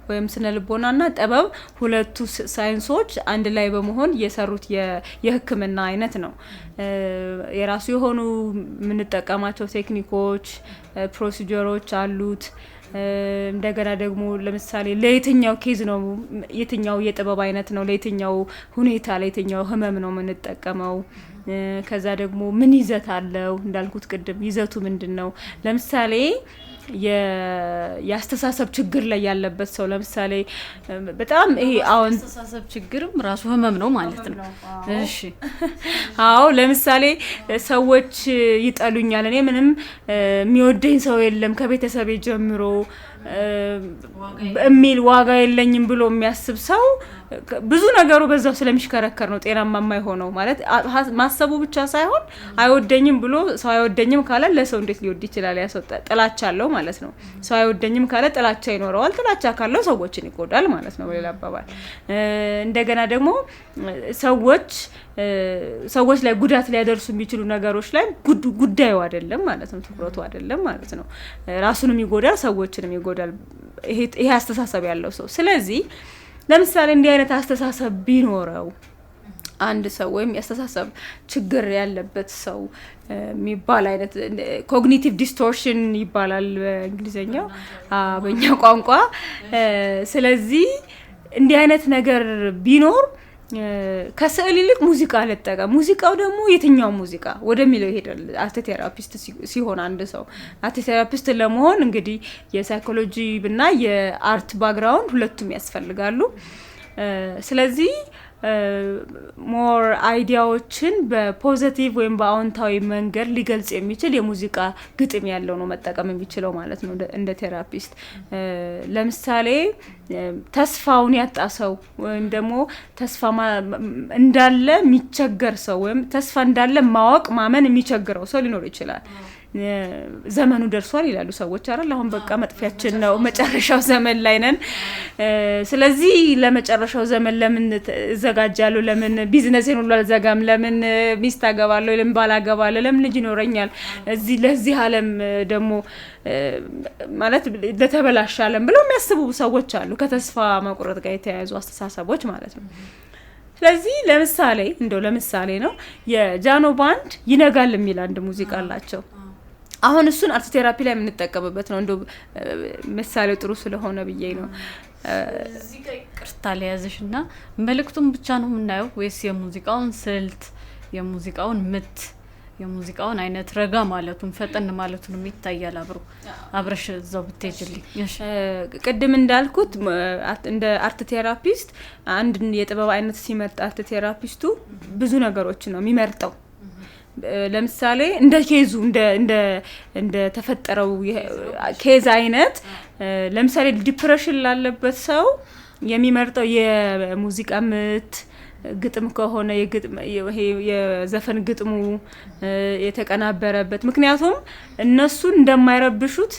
ወይም ስነ ልቦናና ጥበብ ሁለቱ ሳይንሶች አንድ ላይ በመሆን የሰሩት የሕክምና አይነት ነው። የራሱ የሆኑ የምንጠቀማቸው ቴክኒኮች፣ procedure ኦች አሉት። እንደገና ደግሞ ለምሳሌ ለየትኛው case ነው፣ የትኛው የጥበብ አይነት ነው፣ ለየትኛው ሁኔታ፣ ለየትኛው ህመም ነው የምንጠቀመው። ከዛ ደግሞ ምን ይዘት አለው፣ እንዳልኩት ቅድም ይዘቱ ምንድን ነው? ለምሳሌ የአስተሳሰብ ችግር ላይ ያለበት ሰው ለምሳሌ በጣም ይሄ አሁን አስተሳሰብ ችግርም ራሱ ህመም ነው ማለት ነው። እሺ። አዎ፣ ለምሳሌ ሰዎች ይጠሉኛል፣ እኔ ምንም የሚወደኝ ሰው የለም ከቤተሰቤ ጀምሮ የሚል፣ ዋጋ የለኝም ብሎ የሚያስብ ሰው ብዙ ነገሩ በዛው ስለሚሽከረከር ነው ጤናማ የማይሆነው። ማለት ማሰቡ ብቻ ሳይሆን አይወደኝም ብሎ፣ ሰው አይወደኝም ካለ ለሰው እንዴት ሊወድ ይችላል? ያ ሰው ጥላቻ አለው ማለት ነው። ሰው አይወደኝም ካለ ጥላቻ ይኖረዋል። ጥላቻ ካለው ሰዎችን ይጎዳል ማለት ነው። በሌላ አባባል እንደገና ደግሞ ሰዎች ላይ ጉዳት ሊያደርሱ የሚችሉ ነገሮች ላይ ጉዳዩ አይደለም ማለት ነው። ትኩረቱ አይደለም ማለት ነው። ራሱንም ይጎዳል፣ ሰዎችንም ይጎዳል። ይሄ አስተሳሰብ ያለው ሰው። ስለዚህ ለምሳሌ እንዲህ አይነት አስተሳሰብ ቢኖረው አንድ ሰው ወይም የአስተሳሰብ ችግር ያለበት ሰው የሚባል አይነት፣ cognitive distortion ይባላል በእንግሊዝኛው፣ በእኛ ቋንቋ። ስለዚህ እንዲህ አይነት ነገር ቢኖር ከስዕል ይልቅ ሙዚቃ ልጠቀም፣ ሙዚቃው ደግሞ የትኛው ሙዚቃ ወደሚለው ይሄዳል። Art therapist ሲሆን አንድ ሰው art therapist ለመሆን እንግዲህ የ psychology እና የ art background ሁለቱም ያስፈልጋሉ። ስለዚህ more idea ዎችን በ positive ወይም በአዎንታዊ መንገድ ሊገልጽ የሚችል የሙዚቃ ግጥም ያለው ነው መጠቀም የሚችለው ማለት ነው። እንደ therapist ለምሳሌ ተስፋውን ያጣ ሰው ወይም ደግሞ ተስፋ እንዳለ የሚቸገር ሰው ወይም ተስፋ እንዳለ ማወቅ ማመን የሚቸግረው ሰው ሊኖር ይችላል። ዘመኑ ደርሷል ይላሉ ሰዎች አይደል? አሁን በቃ መጥፊያችን ነው፣ መጨረሻው ዘመን ላይ ነን። ስለዚህ ለመጨረሻው ዘመን ለምን እዘጋጃለሁ? ለምን ቢዝነሴን ሁሉ አልዘጋም? ለምን ሚስት አገባለሁ? ለምን ባል አገባለሁ? ለምን ልጅ ይኖረኛል? እዚህ ለዚህ ዓለም ደግሞ ማለት ለተበላሸ ዓለም ብለው የሚያስቡ ሰዎች አሉ። ከተስፋ መቁረጥ ጋር የተያያዙ አስተሳሰቦች ማለት ነው። ስለዚህ ለምሳሌ፣ እንደው ለምሳሌ ነው፣ የጃኖ ባንድ "ይነጋል" የሚል አንድ ሙዚቃ አላቸው። አሁን እሱን art therapy ላይ የምንጠቀምበት ነው። እንደው ምሳሌው ጥሩ ስለሆነ ብዬ ነው። እዚህ ጋር ይቅርታ ሊያዝሽ እና መልእክቱን ብቻ ነው የምናየው ወይስ የሙዚቃውን ስልት፣ የሙዚቃውን ምት፣ የሙዚቃውን አይነት፣ ረጋ ማለቱን ፈጠን ማለቱንም ይታያል አብሮ? አብረሽ እዛው ብትሄጅልኝ። ቅድም እንዳልኩት እንደ art therapist አንድ የጥበብ አይነት ሲመርጥ art therapist ኡ ብዙ ነገሮችን ነው የሚመርጠው። ለምሳሌ እንደ case ኡ፣ እንደ ተፈጠረው case አይነት፣ ለምሳሌ depression ላለበት ሰው የሚመርጠው የሙዚቃ ምት፣ ግጥም ከሆነ ይሄ የዘፈን ግጥሙ የተቀናበረበት፣ ምክንያቱም እነሱን እንደማይረብሹት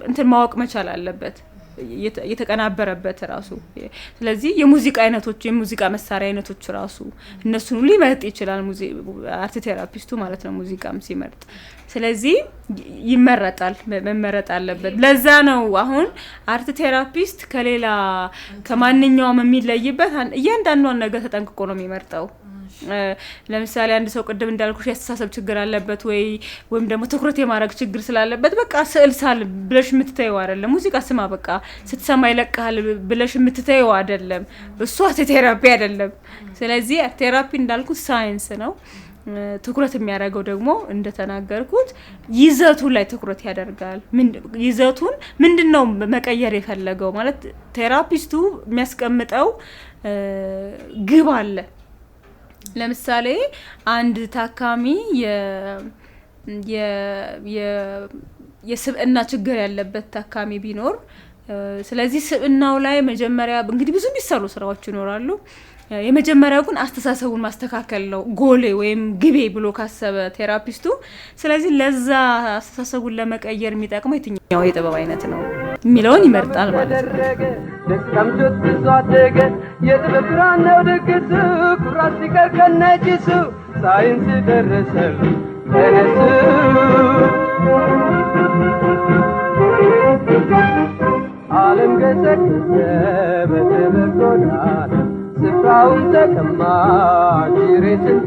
እንትን ማወቅ መቻል አለበት። የተቀናበረበት ራሱ። ስለዚህ የሙዚቃ አይነቶች፣ የሙዚቃ መሳሪያ አይነቶች ራሱ እነሱን ሁሉ ሊመርጥ ይችላል art therapist ኡ ማለት ነው፣ ሙዚቃም ሲመርጥ። ስለዚህ ይመረጣል፣ መመረጥ አለበት። ለዛ ነው አሁን art therapist ከሌላ ከማንኛውም የሚለይበት፣ እያንዳንዷን ነገር ተጠንቅቆ ነው የሚመርጠው። ለምሳሌ አንድ ሰው ቅድም እንዳልኩሽ የአስተሳሰብ ችግር አለበት ወይም ደግሞ ትኩረት የማድረግ ችግር ስላለበት በቃ ስዕል ሳል ብለሽ የምትተየው አይደለም። ሙዚቃ ስማ በቃ ስትሰማ ይለቅሃል ብለሽ የምትተየው አይደለም። እሱ art therapy አይደለም። ስለዚህ art therapy እንዳልኩት ሳይንስ ነው። ትኩረት የሚያደርገው ደግሞ እንደተናገርኩት ይዘቱ ላይ ትኩረት ያደርጋል። ይዘቱን ምንድን ነው መቀየር የፈለገው ማለት therapist ኡ የሚያስቀምጠው ግብ አለ። ለምሳሌ አንድ ታካሚ የስብዕና ችግር ያለበት ታካሚ ቢኖር፣ ስለዚህ ስብዕናው ላይ መጀመሪያ እንግዲህ ብዙ የሚሰሩ ስራዎች ይኖራሉ። የመጀመሪያው ግን አስተሳሰቡን ማስተካከል ነው ጎሌ ወይም ግቤ ብሎ ካሰበ therapist ኡ፣ ስለዚህ ለዛ አስተሳሰቡን ለመቀየር የሚጠቅመው የትኛው የጥበብ አይነት ነው የሚለውን ይመርጣል ማለት ነው። ደስታም ጆት ብዙ አደገ፣ የጥበብ ብርሃን ነው ድግሱ፣ ኩራት ሲቀር ከነጭሱ፣ ሳይንስ ደረሰ ተነሱ። ዓለም ገሰገሰ በጥበብ ጎዳና፣ ስፍራውን ተቀማ ጅሬትን።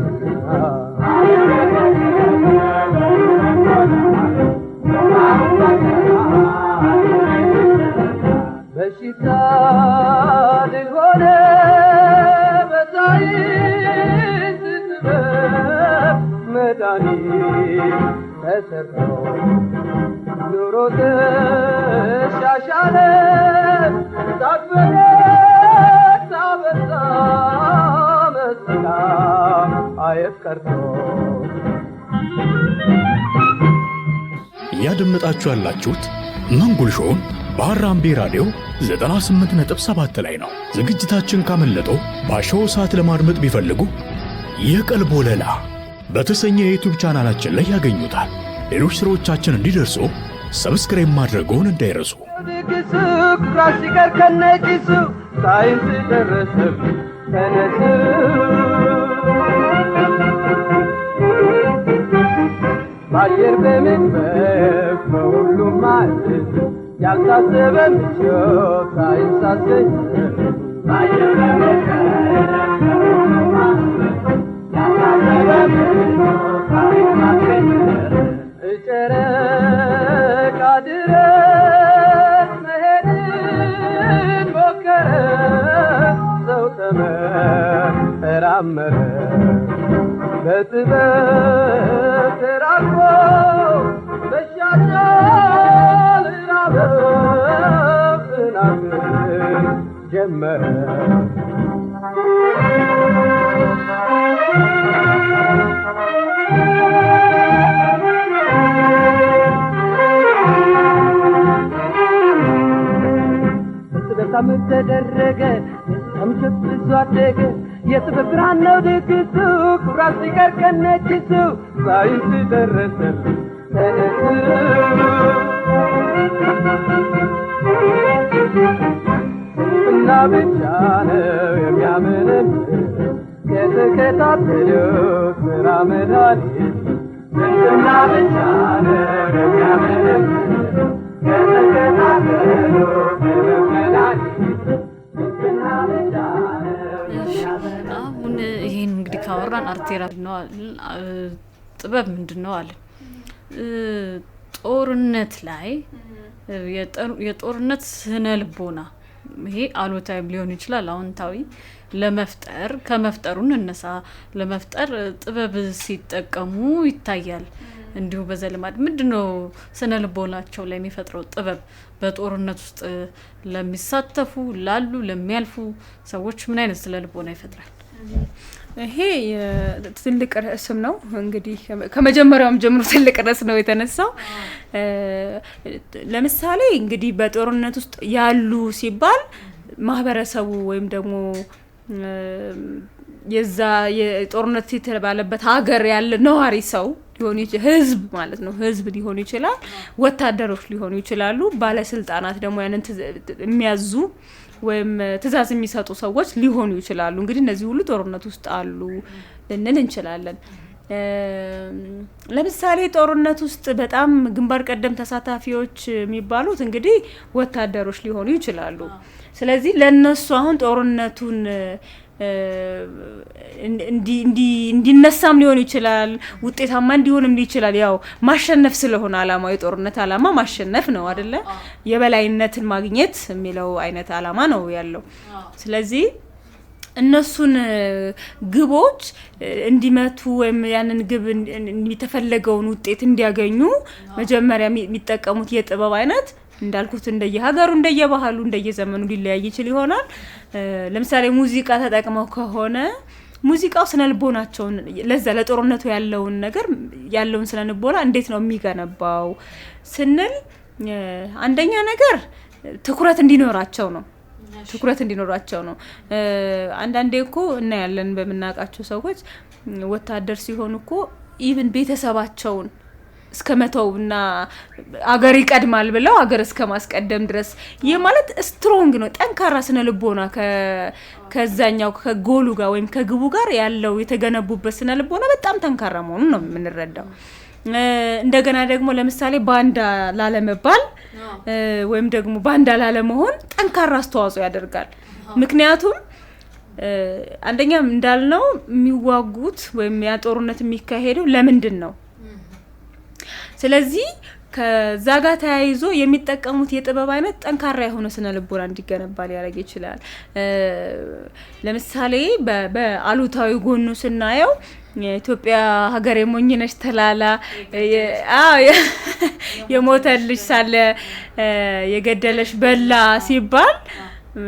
በሽታ ድል ሆነ በሳይንስ ጥበብ መድኃኒት ተሰርቶ፣ ኑሮ ተሻሻለ፣ ሳቅ በደስታ በዛ፣ መሰላ አየት ቀርቶ። እያደመጣችሁ ያላችሁት መንጉል show ን በአራምቤ ራዲዮ 98.7 ላይ ነው። ዝግጅታችን ካመለጠው ባሻው ሰዓት ለማድመጥ ቢፈልጉ የቀልብ ወለላ በተሰኘ የ YouTube ቻናላችን ላይ ያገኙታል። ሌሎች ስራዎቻችን እንዲደርሱ subscribe ማድረግዎን እንዳይረሱ። ድግሱ ኩራት ሲቀር ከነጭሱ፣ ሳይንስ ደረሰ ተነሱ። በአየር በምድር በሁሉም ማለት ያልታሰበ ምቾት ሳይንስ አስገኘ። በአየር በምድር በሁሉም ማለት ያልታሰበ ምቾት ሳይንስ አስገኘ። ጨረቃ ድረስ መሄድን ሞከረ፣ ሰው ተመራመረ፣ በጥበብ ተራቆ መሻሻል ራበው ጥናትን ጀመረ። በጣም ተደረገ፣ ደስታም ብዙ አደገ፣ የጥበብ ብርሃን ነው ድግሱ፣ ኩራት ሲቀር ከነጭሱ፣ ሳይንስ ደረሰ ተነሱ። ስንፍና ብቻ ነው የሚያምንን ከተከታተለው ስራ መድኃኒት። ስንፍና ብቻ ነው የሚያምንን ከተከታተለው ስራ መድኃኒት። ስንፍና ብቻ ነው። አሁን ይሄን እንግዲህ ካወራን art therapy ነው አልን፣ ጥበብ ምንድን ነው አለን። ጦርነት ላይ የጦርነት ስነ ልቦና፣ ይሄ አሉታዊም ሊሆን ይችላል አዎንታዊ፣ ለመፍጠር ከመፍጠሩ እንነሳ። ለመፍጠር ጥበብ ሲጠቀሙ ይታያል። እንዲሁ በዘልማድ ምንድን ነው ስነ ልቦናቸው ላይ የሚፈጥረው ጥበብ በጦርነት ውስጥ ለሚሳተፉ ላሉ ለሚያልፉ ሰዎች ምን አይነት ስነ ልቦና ይፈጥራል? ይሄ ትልቅ ርዕስም ነው፣ እንግዲህ ከመጀመሪያውም ጀምሮ ትልቅ ርዕስ ነው የተነሳው። ለምሳሌ እንግዲህ በጦርነት ውስጥ ያሉ ሲባል ማህበረሰቡ ወይም ደግሞ የዛ የጦርነት የተባለበት ሀገር ያለ ነዋሪ ሰው ሊሆን ይችላል፣ ህዝብ ማለት ነው። ህዝብ ሊሆኑ ይችላል፣ ወታደሮች ሊሆኑ ይችላሉ፣ ባለስልጣናት ደግሞ ያንን የሚያዙ ወይም ትእዛዝ የሚሰጡ ሰዎች ሊሆኑ ይችላሉ። እንግዲህ እነዚህ ሁሉ ጦርነት ውስጥ አሉ ልንል እንችላለን። ለምሳሌ ጦርነት ውስጥ በጣም ግንባር ቀደም ተሳታፊዎች የሚባሉት እንግዲህ ወታደሮች ሊሆኑ ይችላሉ። ስለዚህ ለነሱ አሁን ጦርነቱን እንዲነሳም ሊሆን ይችላል፣ ውጤታማ እንዲሆንም ይችላል። ያው ማሸነፍ ስለሆነ አላማው፣ የጦርነት አላማ ማሸነፍ ነው አደለ? የበላይነትን ማግኘት የሚለው አይነት አላማ ነው ያለው። ስለዚህ እነሱን ግቦች እንዲመቱ ወይም ያንን ግብ የተፈለገውን ውጤት እንዲያገኙ መጀመሪያ የሚጠቀሙት የጥበብ አይነት እንዳልኩት እንደየሀገሩ፣ እንደየባህሉ፣ እንደየዘመኑ ሊለያይ ይችል ይሆናል። ለምሳሌ ሙዚቃ ተጠቅመው ከሆነ ሙዚቃው ስነ ልቦናቸውን ለዛ ለጦርነቱ ያለውን ነገር ያለውን ስነ ልቦና እንዴት ነው የሚገነባው ስንል፣ አንደኛ ነገር ትኩረት እንዲኖራቸው ነው። ትኩረት እንዲኖራቸው ነው። አንዳንዴ እኮ እናያለን በምናውቃቸው ሰዎች፣ ወታደር ሲሆኑ እኮ even ቤተሰባቸውን እስከ መተው እና አገር ይቀድማል ብለው አገር እስከ ማስቀደም ድረስ። ይህ ማለት strong ነው፣ ጠንካራ ስነ ልቦና፣ ከዛኛው ከጎሉ ጋር ወይም ከግቡ ጋር ያለው የተገነቡበት ስነ ልቦና በጣም ጠንካራ መሆኑን ነው የምንረዳው። እንደገና ደግሞ ለምሳሌ ባንዳ ላለመባል ወይም ደግሞ ባንዳ ላለመሆን ጠንካራ አስተዋጽኦ ያደርጋል። ምክንያቱም አንደኛ እንዳልነው የሚዋጉት ወይም ያ ጦርነት የሚካሄደው ለምንድን ነው? ስለዚህ ከዛ ጋር ተያይዞ የሚጠቀሙት የጥበብ አይነት ጠንካራ የሆነ ስነ ልቦና እንዲገነባ ሊያደርግ ይችላል። ለምሳሌ በአሉታዊ ጎኑ ስናየው የኢትዮጵያ ሀገር የሞኝነሽ ተላላ፣ የሞተልሽ ሳለ የገደለሽ በላ ሲባል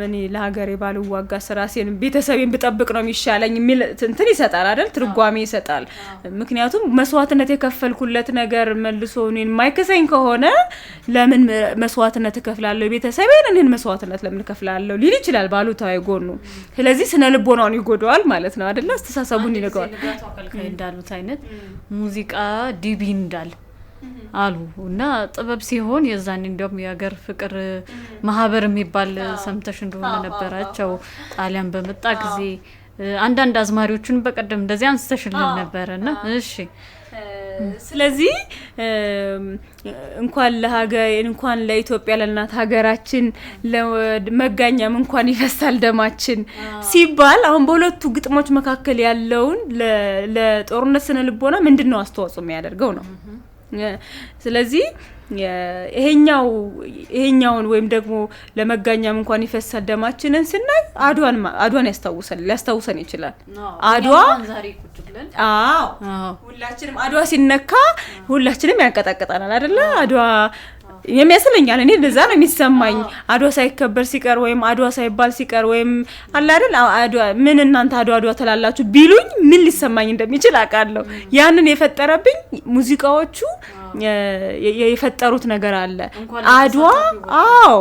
እኔ ለሀገሬ ባልዋጋ ራሴን ቤተሰቤን ብጠብቅ ነው የሚሻለኝ የሚል እንትን ይሰጣል አይደል? ትርጓሜ ይሰጣል። ምክንያቱም መስዋዕትነት የከፈልኩለት ነገር መልሶ እኔን የማይክሰኝ ከሆነ ለምን መስዋዕትነት እከፍላለሁ? ቤተሰቤን እኔን መስዋዕትነት ለምን እከፍላለሁ ሊል ይችላል ባሉታዊ ጎኑ። ስለዚህ ስነ ልቦናውን ይጎዳዋል ማለት ነው አይደለ? አስተሳሰቡን ይነገዋል። እንዳሉት አይነት ሙዚቃ ዲቢ እንዳል አሉ እና ጥበብ ሲሆን የዛኔ እንዲያውም የሀገር ፍቅር ማህበር የሚባል ሰምተሽ እንደሆነ ነበራቸው። ጣሊያን በመጣ ጊዜ አንዳንድ አዝማሪዎችን በቀደም እንደዚህ አንስተሽልን ነበረ እና እሺ። ስለዚህ እንኳን ለሀገር፣ እንኳን ለኢትዮጵያ ለእናት ሀገራችን ለመጋኛም እንኳን ይፈሳል ደማችን ሲባል አሁን በሁለቱ ግጥሞች መካከል ያለውን ለጦርነት ስነ ልቦና ምንድን ነው አስተዋጽኦ የሚያደርገው ነው። ስለዚህ ይሄኛውን ወይም ደግሞ ለመጋኛም እንኳን ይፈሳል ደማችንን ስናይ አድዋን ያስታውሰን ሊያስታውሰን ይችላል። አድዋ፣ አዎ፣ ሁላችንም አድዋ ሲነካ ሁላችንም ያንቀጠቅጠናል አይደለ? አድዋ የሚያስለኛል፣ እኔ እንደዛ ነው የሚሰማኝ። አድዋ ሳይከበር ሲቀር ወይም አድዋ ሳይባል ሲቀር ወይም አለ አይደል አድዋ ምን እናንተ አድዋ አድዋ ትላላችሁ ቢሉኝ ምን ሊሰማኝ እንደሚችል አውቃለሁ። ያንን የፈጠረብኝ ሙዚቃዎቹ የፈጠሩት ነገር አለ። አድዋ፣ አዎ፣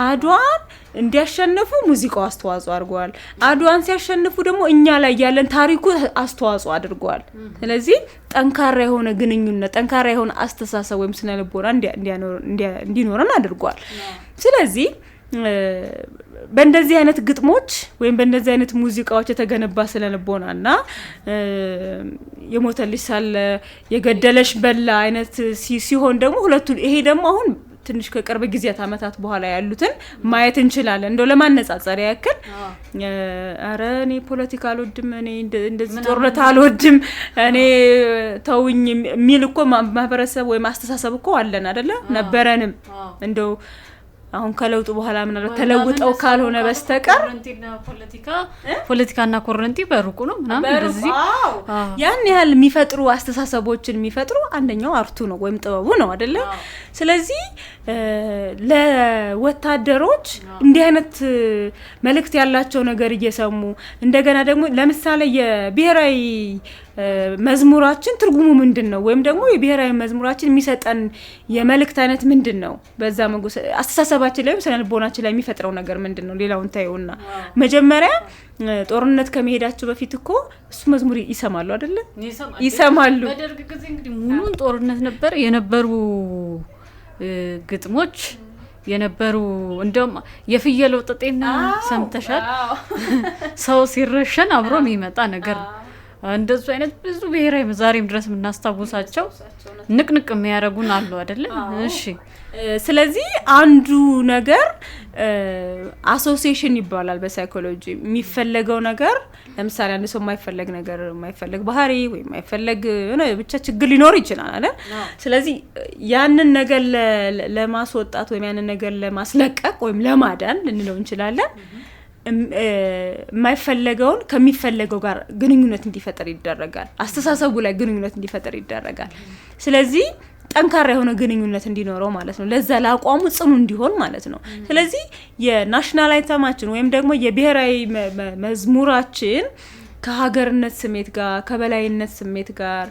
አድዋን እንዲያሸንፉ ሙዚቃው አስተዋጽኦ አድርጓል። አድዋን ሲያሸንፉ ደግሞ እኛ ላይ ያለን ታሪኩ አስተዋጽኦ አድርጓል። ስለዚህ ጠንካራ የሆነ ግንኙነት፣ ጠንካራ የሆነ አስተሳሰብ ወይም ስነ ልቦና እንዲኖረን አድርጓል። ስለዚህ በእንደዚህ አይነት ግጥሞች ወይም በእንደዚህ አይነት ሙዚቃዎች የተገነባ ስነ ልቦናና የሞተልሽ ሳለ የገደለሽ በላ አይነት ሲሆን ደግሞ ሁለቱ ይሄ ደግሞ አሁን ትንሽ ከቅርብ ጊዜያት ዓመታት በኋላ ያሉትን ማየት እንችላለን። እንደው ለማነጻጸሪያ ያክል ኧረ እኔ ፖለቲካ አልወድም፣ እኔ እንደዚህ ጦርነት አልወድም፣ እኔ ተውኝ የሚል እኮ ማህበረሰብ ወይም አስተሳሰብ እኮ አለን አይደለ? ነበረንም። እንደው አሁን ከለውጡ በኋላ ምናልባት ተለውጠው ካልሆነ በስተቀር ፖለቲካና ኮረንቲ በሩቁ ነው ምናምን እንደዚህ። ያን ያህል የሚፈጥሩ አስተሳሰቦችን የሚፈጥሩ አንደኛው art ኡ ነው ወይም ጥበቡ ነው አይደለ? ስለዚህ ለወታደሮች እንዲህ አይነት መልእክት ያላቸው ነገር እየሰሙ እንደገና ደግሞ ለምሳሌ የብሔራዊ መዝሙራችን ትርጉሙ ምንድን ነው? ወይም ደግሞ የብሔራዊ መዝሙራችን የሚሰጠን የመልእክት አይነት ምንድን ነው? በዛ አስተሳሰባችን ላይ፣ ስነ ልቦናችን ላይ የሚፈጥረው ነገር ምንድን ነው? ሌላውን ታየውና መጀመሪያ ጦርነት ከመሄዳቸው በፊት እኮ እሱ መዝሙር ይሰማሉ አይደለ? ይሰማሉ። በደርግ ጊዜ እንግዲህ ሙሉን ጦርነት ነበር፣ የነበሩ ግጥሞች የነበሩ፣ እንደውም የፍየል ወጠጤና ሰምተሻል? ሰው ሲረሸን አብሮ የሚመጣ ነገር ነው። እንደሱ አይነት ብዙ ብሔራዊ ዛሬም ድረስ የምናስታውሳቸው ንቅንቅ የሚያደርጉን አሉ አይደለ? እሺ። ስለዚህ አንዱ ነገር association ይባላል በሳይኮሎጂ። የሚፈለገው ነገር፣ ለምሳሌ አንድ ሰው የማይፈለግ ነገር፣ የማይፈለግ ባህሪ ወይም የማይፈለግ የሆነ ብቻ ችግር ሊኖር ይችላል አይደል? ስለዚህ ያንን ነገር ለማስወጣት ወይም ያንን ነገር ለማስለቀቅ ወይም ለማዳን ልንለው እንችላለን፣ የማይፈለገውን ከሚፈለገው ጋር ግንኙነት እንዲፈጠር ይደረጋል። አስተሳሰቡ ላይ ግንኙነት እንዲፈጠር ይደረጋል። ስለዚህ ጠንካራ የሆነ ግንኙነት እንዲኖረው ማለት ነው። ለዛ ለአቋሙ ጽኑ እንዲሆን ማለት ነው። ስለዚህ የ national anthem ኣችን ወይም ደግሞ የብሔራዊ መዝሙራችን ከሀገርነት ስሜት ጋር፣ ከበላይነት ስሜት ጋር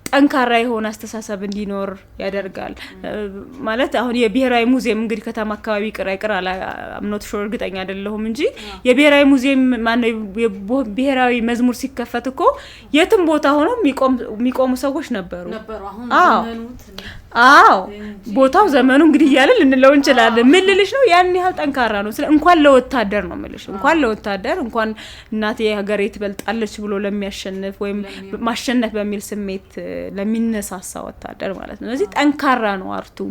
ጠንካራ የሆነ አስተሳሰብ እንዲኖር ያደርጋል። ማለት አሁን የብሔራዊ ሙዚየም እንግዲህ ከተማ አካባቢ ይቅር አይቅር I'm not sure፣ እርግጠኛ አይደለሁም እንጂ የብሔራዊ ሙዚየም፣ ማነው፣ ብሔራዊ መዝሙር ሲከፈት እኮ የትም ቦታ ሆኖ የሚቆሙ ሰዎች ነበሩ። አዎ፣ ቦታው ዘመኑ እንግዲህ እያለን ልንለው እንችላለን። ምን ልልሽ ነው፣ ያን ያህል ጠንካራ ነው። ስለ እንኳን ለወታደር ነው የምልሽ፣ እንኳን ለወታደር፣ እንኳን እናቴ ሀገሬ ትበልጣለች ብሎ ለሚያሸንፍ ወይም ማሸነፍ በሚል ስሜት ለሚነሳሳ ወታደር ማለት ነው። ስለዚህ ጠንካራ ነው art ኡ።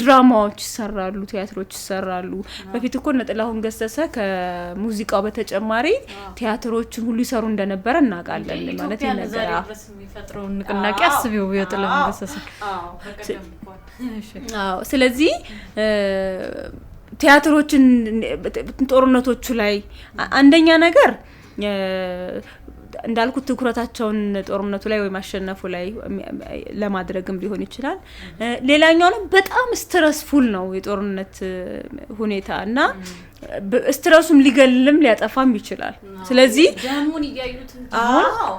ድራማዎች ይሰራሉ፣ ቲያትሮች ይሰራሉ። በፊት እኮ እነ ጥላሁን ገሰሰ ከሙዚቃው በተጨማሪ ቲያትሮችን ሁሉ ይሰሩ እንደነበረ እናውቃለን። ማለት ነገር የሚፈጥረውን ንቅናቄ አስቢው የጥላሁን ገሰሰ። አዎ፣ ስለዚህ ቲያትሮችን ጦርነቶቹ ላይ አንደኛ ነገር እንዳልኩት ትኩረታቸውን ጦርነቱ ላይ ወይ ማሸነፉ ላይ ለማድረግም ሊሆን ይችላል። ሌላኛው ነው፣ በጣም stressful ነው የጦርነት ሁኔታ እና stress ኡም ሊገልም ሊያጠፋም ይችላል። ስለዚህ ደሙን እያዩት አዎ፣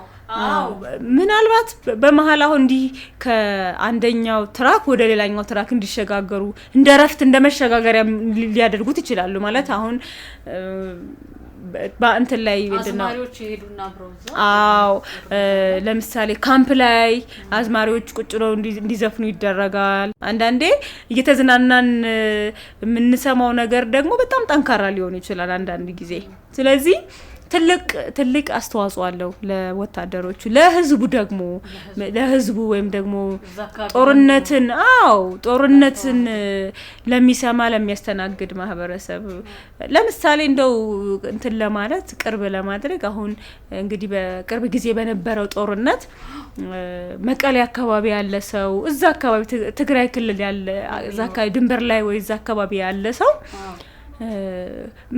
ምናልባት በመሀል አሁን እንዲህ ከአንደኛው track ወደ ሌላኛው track እንዲሸጋገሩ እንደ ረፍት፣ እንደ መሸጋገሪያ ሊያደርጉት ይችላሉ። ማለት አሁን በእንትን ላይ ምንድን ነው አዝማሪዎች ይሄዱና አብረው እዛ አዎ፣ ለምሳሌ ካምፕ ላይ አዝማሪዎች ቁጭ ብለው እንዲዘፍኑ ይደረጋል። አንዳንዴ እየተዝናናን የምንሰማው ነገር ደግሞ በጣም ጠንካራ ሊሆን ይችላል አንዳንድ ጊዜ። ስለዚህ ትልቅ ትልቅ አስተዋጽኦ አለው ለወታደሮቹ፣ ለህዝቡ ደግሞ፣ ለህዝቡ ወይም ደግሞ ጦርነትን፣ አዎ፣ ጦርነትን ለሚሰማ፣ ለሚያስተናግድ ማህበረሰብ። ለምሳሌ እንደው እንትን ለማለት፣ ቅርብ ለማድረግ፣ አሁን እንግዲህ በቅርብ ጊዜ በነበረው ጦርነት መቀሌ አካባቢ ያለ ሰው፣ እዛ አካባቢ ትግራይ ክልል ያለ፣ እዛ አካባቢ ድንበር ላይ ወይ እዛ አካባቢ ያለ ሰው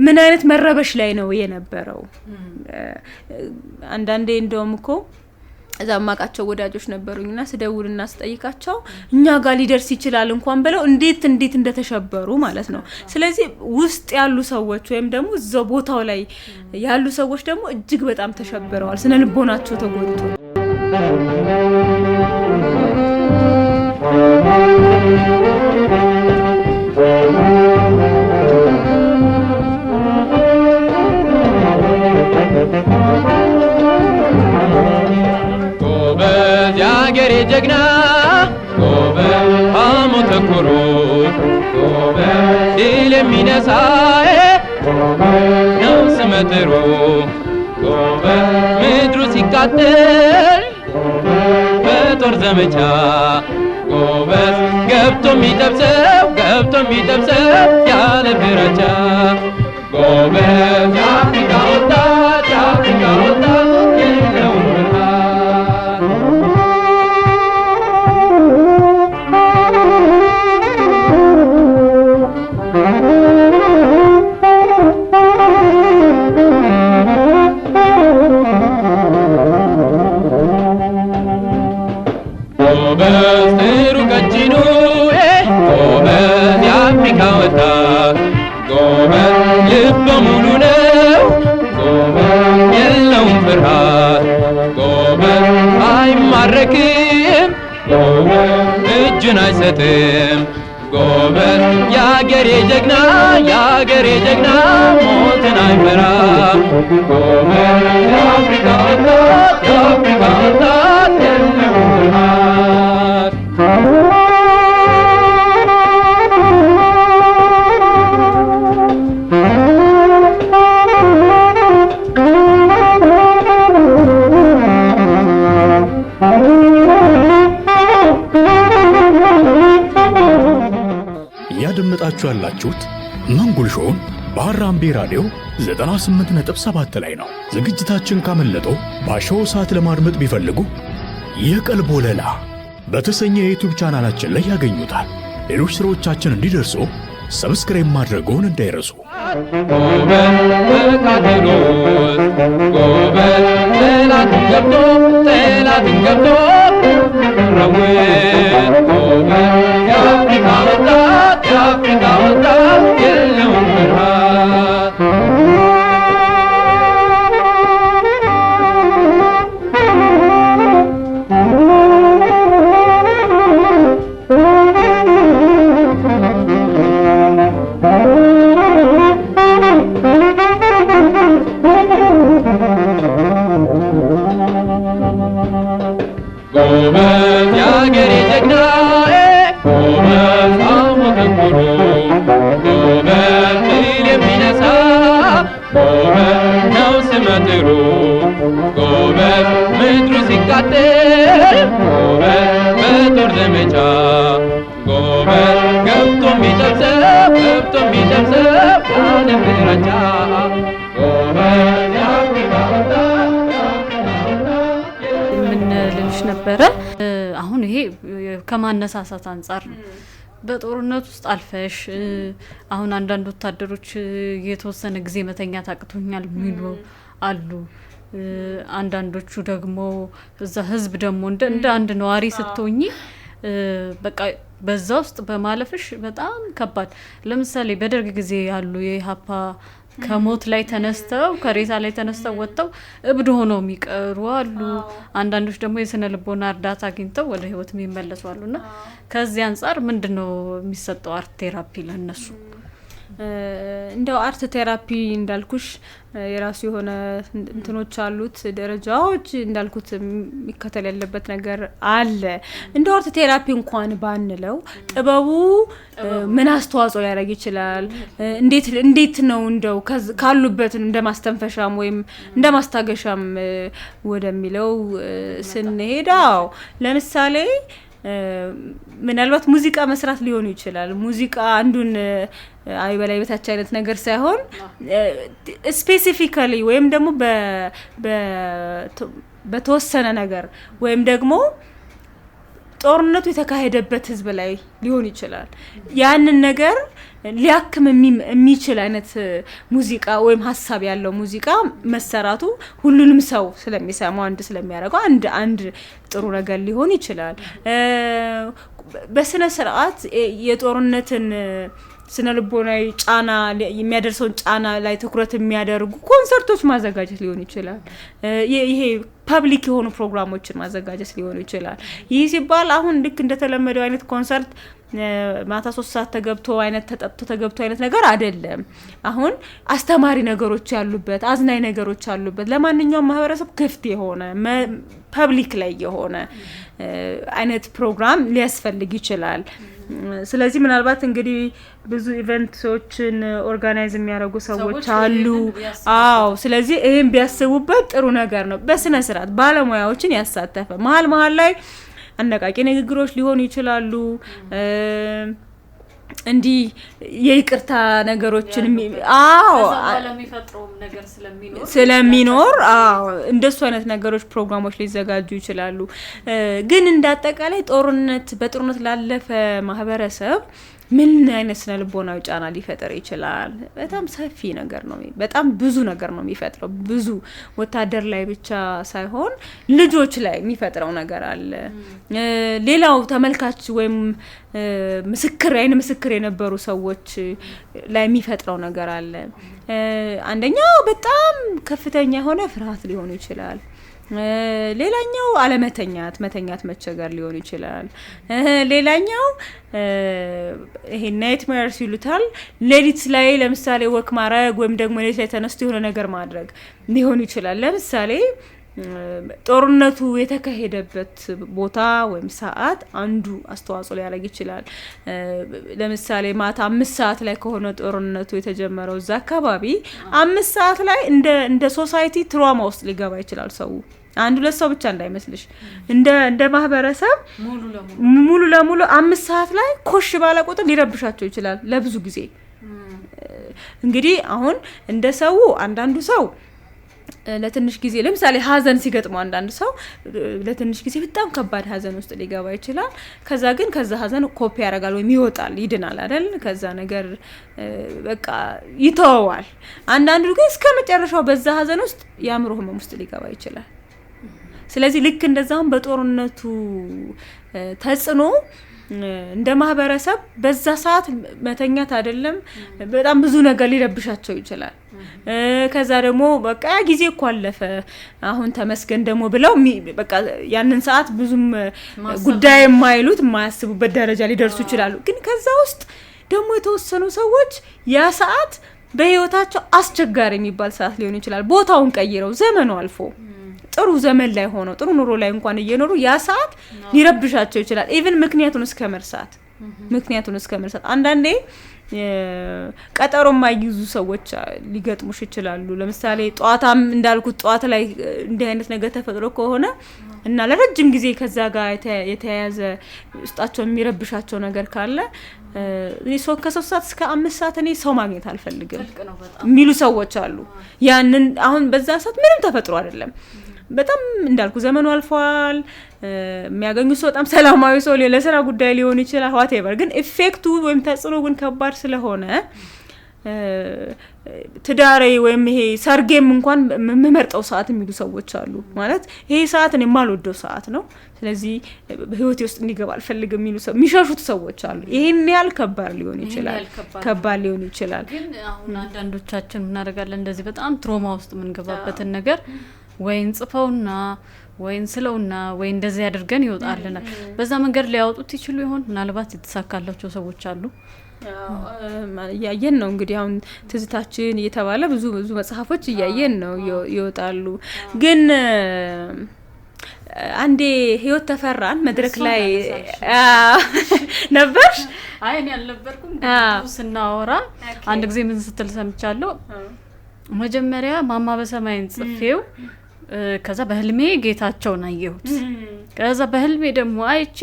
ምን አይነት መረበሽ ላይ ነው የነበረው? አንዳንዴ እንደውም እኮ እዛ ማቃቸው ወዳጆች ነበሩኝና ስደውልና ስጠይቃቸው እኛ ጋር ሊደርስ ይችላል እንኳን ብለው እንዴት እንዴት እንደተሸበሩ ማለት ነው። ስለዚህ ውስጥ ያሉ ሰዎች ወይም ደግሞ እዛው ቦታው ላይ ያሉ ሰዎች ደግሞ እጅግ በጣም ተሸብረዋል። ስነ ልቦናቸው ተጎድቶ። ጎበዝ የአገሬ ጀግና ጎበዝ፣ ሐሞተ ኩሩ ጎበዝ፣ ድል የሚነሳ ነው ስመጥሩ ጎበዝ፣ ምድሩ ሲቃጠል በጦር ዘመቻ ጎበዝ፣ ገብቶ የሚጠብሰው፣ ገብቶ የሚጠብሰው ያለ ፍራቻ ጎበዝ፣ የአፍሪካ ወጣት፣ የአፍሪካ ወጣት የለውም ፍርሃት። ጎበዝ ጥሩ ቀጭኑ፣ ጎበዝ የአፍሪካ ወጣት፣ ጎበዝ ልበ ሙሉ አይሰጥም። ጎበዝ የአገሬ ጀግና፣ የአገሬ ጀግና ሞትን አይፈራም። ጎበዝ የአፍሪካ ወጣት፣ የአፍሪካ ወጣት የለውም ፍርሃት። እያደመጣችሁ ያላችሁት መንጉል show ን በአራምቤ ራዲዮ 98.7 ላይ ነው። ዝግጅታችን ካመለጠው በአሻው ሰዓት ለማድመጥ ቢፈልጉ የቀልብ ወለላ በተሰኘ የ YouTube ቻናላችን ላይ ያገኙታል። ሌሎች ስራዎቻችን እንዲደርሱ subscribe ማድረግዎን እንዳይረሱ። ጎበዝ በቃተሎት፣ ጎበዝ ጠላትን ገብቶ፣ ጠላትን ገብቶ ረውት። ጎበዝ የአፍሪካ ወጣት፣ የአፍሪካ ወጣት የለውም ፍርሃት። ጎበዝ የአገሬ ጀግና፣ ጎበዝ አሞተኩሩ፣ ጎበዝ ድል የሚነሳ፣ ጎበዝ ነው ስመጥሩ። ጎበዝ ምድሩ ሲቃጠል፣ ጎበዝ በጦር ዘመቻ፣ ጎበዝ ገብቶ የሚጠብሰው፣ ገብቶ የሚጠብሰው ያለ ፍራቻ። ጎበዝ የአፍሪካ ወጣት፣ የአፍሪካ ወጣት። ምን ልልሽ ነበረ? አሁን ይሄ ከማነሳሳት አንጻር ነው። በጦርነት ውስጥ አልፈሽ አሁን አንዳንድ ወታደሮች የተወሰነ ጊዜ መተኛት አቅቶኛል የሚሉ አሉ። አንዳንዶቹ ደግሞ እዛ ህዝብ ደግሞ እንደ አንድ ነዋሪ ስትሆኚ በቃ በዛ ውስጥ በማለፍሽ በጣም ከባድ። ለምሳሌ በደርግ ጊዜ ያሉ የኢህአፓ ከሞት ላይ ተነስተው፣ ከሬሳ ላይ ተነስተው ወጥተው እብድ ሆነው የሚቀሩ አሉ። አንዳንዶች ደግሞ የስነ ልቦና እርዳታ አግኝተው ወደ ህይወት የሚመለሱ አሉ። እና ከዚህ አንጻር ምንድን ነው የሚሰጠው art therapy ለእነሱ? እንደው art therapy እንዳልኩሽ የራሱ የሆነ እንትኖች አሉት፣ ደረጃዎች እንዳልኩት የሚከተል ያለበት ነገር አለ። እንደው art therapy እንኳን ባንለው ጥበቡ ምን አስተዋጽኦ ሊያደርግ ይችላል? እንዴት ነው እንደው ካሉበት እንደ ማስተንፈሻም ወይም እንደ ማስታገሻም ወደሚለው ስንሄድ፣ አዎ፣ ለምሳሌ ምናልባት ሙዚቃ መስራት ሊሆኑ ይችላል። ሙዚቃ አንዱን አይ በላይ በታች አይነት ነገር ሳይሆን specifically ወይም ደግሞ በተወሰነ ነገር ወይም ደግሞ ጦርነቱ የተካሄደበት ህዝብ ላይ ሊሆን ይችላል። ያንን ነገር ሊያክም የሚችል አይነት ሙዚቃ ወይም ሀሳብ ያለው ሙዚቃ መሰራቱ ሁሉንም ሰው ስለሚሰማው፣ አንድ ስለሚያደርገው አንድ ጥሩ ነገር ሊሆን ይችላል። በስነ ስርዓት የጦርነትን ስነ ልቦናዊ ጫና የሚያደርሰውን ጫና ላይ ትኩረት የሚያደርጉ ኮንሰርቶች ማዘጋጀት ሊሆን ይችላል። ይሄ public የሆኑ ፕሮግራሞችን ማዘጋጀት ሊሆን ይችላል። ይህ ሲባል አሁን ልክ እንደተለመደው አይነት ኮንሰርት ማታ 3 ሰዓት ተገብቶ አይነት ተጠጥቶ ተገብቶ አይነት ነገር አይደለም። አሁን አስተማሪ ነገሮች ያሉበት፣ አዝናኝ ነገሮች ያሉበት፣ ለማንኛውም ማህበረሰብ ክፍት የሆነ፣ public ላይ የሆነ አይነት ፕሮግራም ሊያስፈልግ ይችላል። ስለዚህ ምናልባት እንግዲህ ብዙ event ኦችን organize የሚያደርጉ ሰዎች አሉ። አዎ፣ ስለዚህ ይህን ቢያስቡበት ጥሩ ነገር ነው። በስነ ስርዓት ባለሙያዎችን ያሳተፈ፣ መሀል መሀል ላይ አነቃቂ ንግግሮች ሊሆኑ ይችላሉ። እንዲህ የይቅርታ ነገሮችን፣ አዎ፣ ስለሚኖር፣ አዎ፣ እንደሱ አይነት ነገሮች ፕሮግራሞች ሊዘጋጁ ይችላሉ። ግን እንደ አጠቃላይ ጦርነት በጦርነት ላለፈ ማህበረሰብ ምን አይነት ስነ ልቦናዊ ጫና ሊፈጥር ይችላል? በጣም ሰፊ ነገር ነው። በጣም ብዙ ነገር ነው የሚፈጥረው። ብዙ ወታደር ላይ ብቻ ሳይሆን ልጆች ላይ የሚፈጥረው ነገር አለ። ሌላው ተመልካች ወይም ምስክር፣ አይን ምስክር የነበሩ ሰዎች ላይ የሚፈጥረው ነገር አለ። አንደኛው በጣም ከፍተኛ የሆነ ፍርሃት ሊሆኑ ይችላል። ሌላኛው አለመተኛት፣ መተኛት መቸገር ሊሆን ይችላል። ሌላኛው ይሄ nightmares ይሉታል። ሌሊት ላይ ለምሳሌ walk ማድረግ ወይም ደግሞ ሌሊት ላይ ተነስቶ የሆነ ነገር ማድረግ ሊሆን ይችላል። ለምሳሌ ጦርነቱ የተካሄደበት ቦታ ወይም ሰዓት አንዱ አስተዋጽኦ ሊያደርግ ይችላል። ለምሳሌ ማታ 5 ሰዓት ላይ ከሆነ ጦርነቱ የተጀመረው እዛ አካባቢ 5 ሰዓት ላይ እንደ society trauma ውስጥ ሊገባ ይችላል ሰው። አንድ ሁለት ሰው ብቻ እንዳይመስልሽ፣ እንደ ማህበረሰብ ሙሉ ለሙሉ 5 ሰዓት ላይ ኮሽ ባለ ቁጥር ሊረብሻቸው ይችላል ለብዙ ጊዜ። እንግዲህ አሁን እንደ ሰው አንዳንዱ ሰው ለትንሽ ጊዜ ለምሳሌ ሀዘን ሲገጥመው አንዳንድ ሰው ለትንሽ ጊዜ በጣም ከባድ ሀዘን ውስጥ ሊገባ ይችላል። ከዛ ግን ከዛ ሀዘን cope ያደርጋል ወይም ይወጣል፣ ይድናል አይደል? ከዛ ነገር በቃ ይተወዋል። አንዳንዱ ግን እስከ መጨረሻው በዛ ሀዘን ውስጥ የአእምሮ ህመም ውስጥ ሊገባ ይችላል። ስለዚህ ልክ እንደዛም በጦርነቱ ተጽዕኖ እንደ ማህበረሰብ በዛ ሰዓት መተኛት አይደለም በጣም ብዙ ነገር ሊረብሻቸው ይችላል። ከዛ ደግሞ በቃ ያ ጊዜ እኮ አለፈ፣ አሁን ተመስገን ደግሞ ብለው በቃ ያንን ሰዓት ብዙም ጉዳይ የማይሉት፣ የማያስቡበት ደረጃ ሊደርሱ ይችላሉ። ግን ከዛ ውስጥ ደግሞ የተወሰኑ ሰዎች ያ ሰዓት በህይወታቸው አስቸጋሪ የሚባል ሰዓት ሊሆን ይችላል። ቦታውን ቀይረው፣ ዘመኑ አልፎ፣ ጥሩ ዘመን ላይ ሆነው፣ ጥሩ ኑሮ ላይ እንኳን እየኖሩ ያ ሰዓት ሊረብሻቸው ይችላል። Even ምክንያቱን እስከ መርሳት አንዳንዴ ቀጠሮ የማይይዙ ሰዎች ሊገጥሙሽ ይችላሉ። ለምሳሌ ጠዋታም እንዳልኩት ጠዋት ላይ እንዲህ አይነት ነገር ተፈጥሮ ከሆነ እና ለረጅም ጊዜ ከዛ ጋር የተያያዘ ውስጣቸው የሚረብሻቸው ነገር ካለ እኔ ሰው ከ3 ሰዓት እስከ 5 ሰዓት እኔ ሰው ማግኘት አልፈልግም የሚሉ ሰዎች አሉ። ያንን አሁን በዛ ሰዓት ምንም ተፈጥሮ አይደለም። በጣም እንዳልኩ ዘመኑ አልፏል። የሚያገኙ ሰው በጣም ሰላማዊ ሰው ለስራ ጉዳይ ሊሆን ይችላል። Whatever፣ ግን effect ኡ ወይም ተጽዕኖ ግን ከባድ ስለሆነ ትዳሬ ወይም ይሄ ሰርጌም እንኳን የምመርጠው ሰዓት የሚሉ ሰዎች አሉ። ማለት ይሄ ሰዓት እኔ የማልወደው ሰዓት ነው፣ ስለዚህ በህይወቴ ውስጥ እንዲገባ አልፈልግም የሚሉ የሚሸሹት ሰዎች አሉ። ይሄን ያህል ከባድ ሊሆን ይችላል፣ ከባድ ሊሆን ይችላል። ግን አሁን አንዳንዶቻችን ምናደርጋለን? እንደዚህ በጣም trauma ውስጥ የምንገባበትን ነገር ወይ እንጽፈውና ወይ እንስለውና ወይ እንደዚህ አድርገን ይወጣልናል። በዛ መንገድ ሊያወጡት ይችሉ ይሆን? ምናልባት የተሳካላቸው ሰዎች አሉ። እያየን ነው እንግዲህ፣ አሁን ትዝታችን እየተባለ ብዙ ብዙ መጽሐፎች እያየን ነው ይወጣሉ። ግን አንዴ ህይወት ተፈራን መድረክ ላይ ነበርሽ? አይ፣ እኔ አልነበርኩም። ስናወራ አንድ ጊዜ ምን ስትል ሰምቻለሁ። መጀመሪያ ማማ በሰማይን ጽፌው ከዛ በህልሜ ጌታቸውን አየሁት። ከዛ በህልሜ ደግሞ አይቼ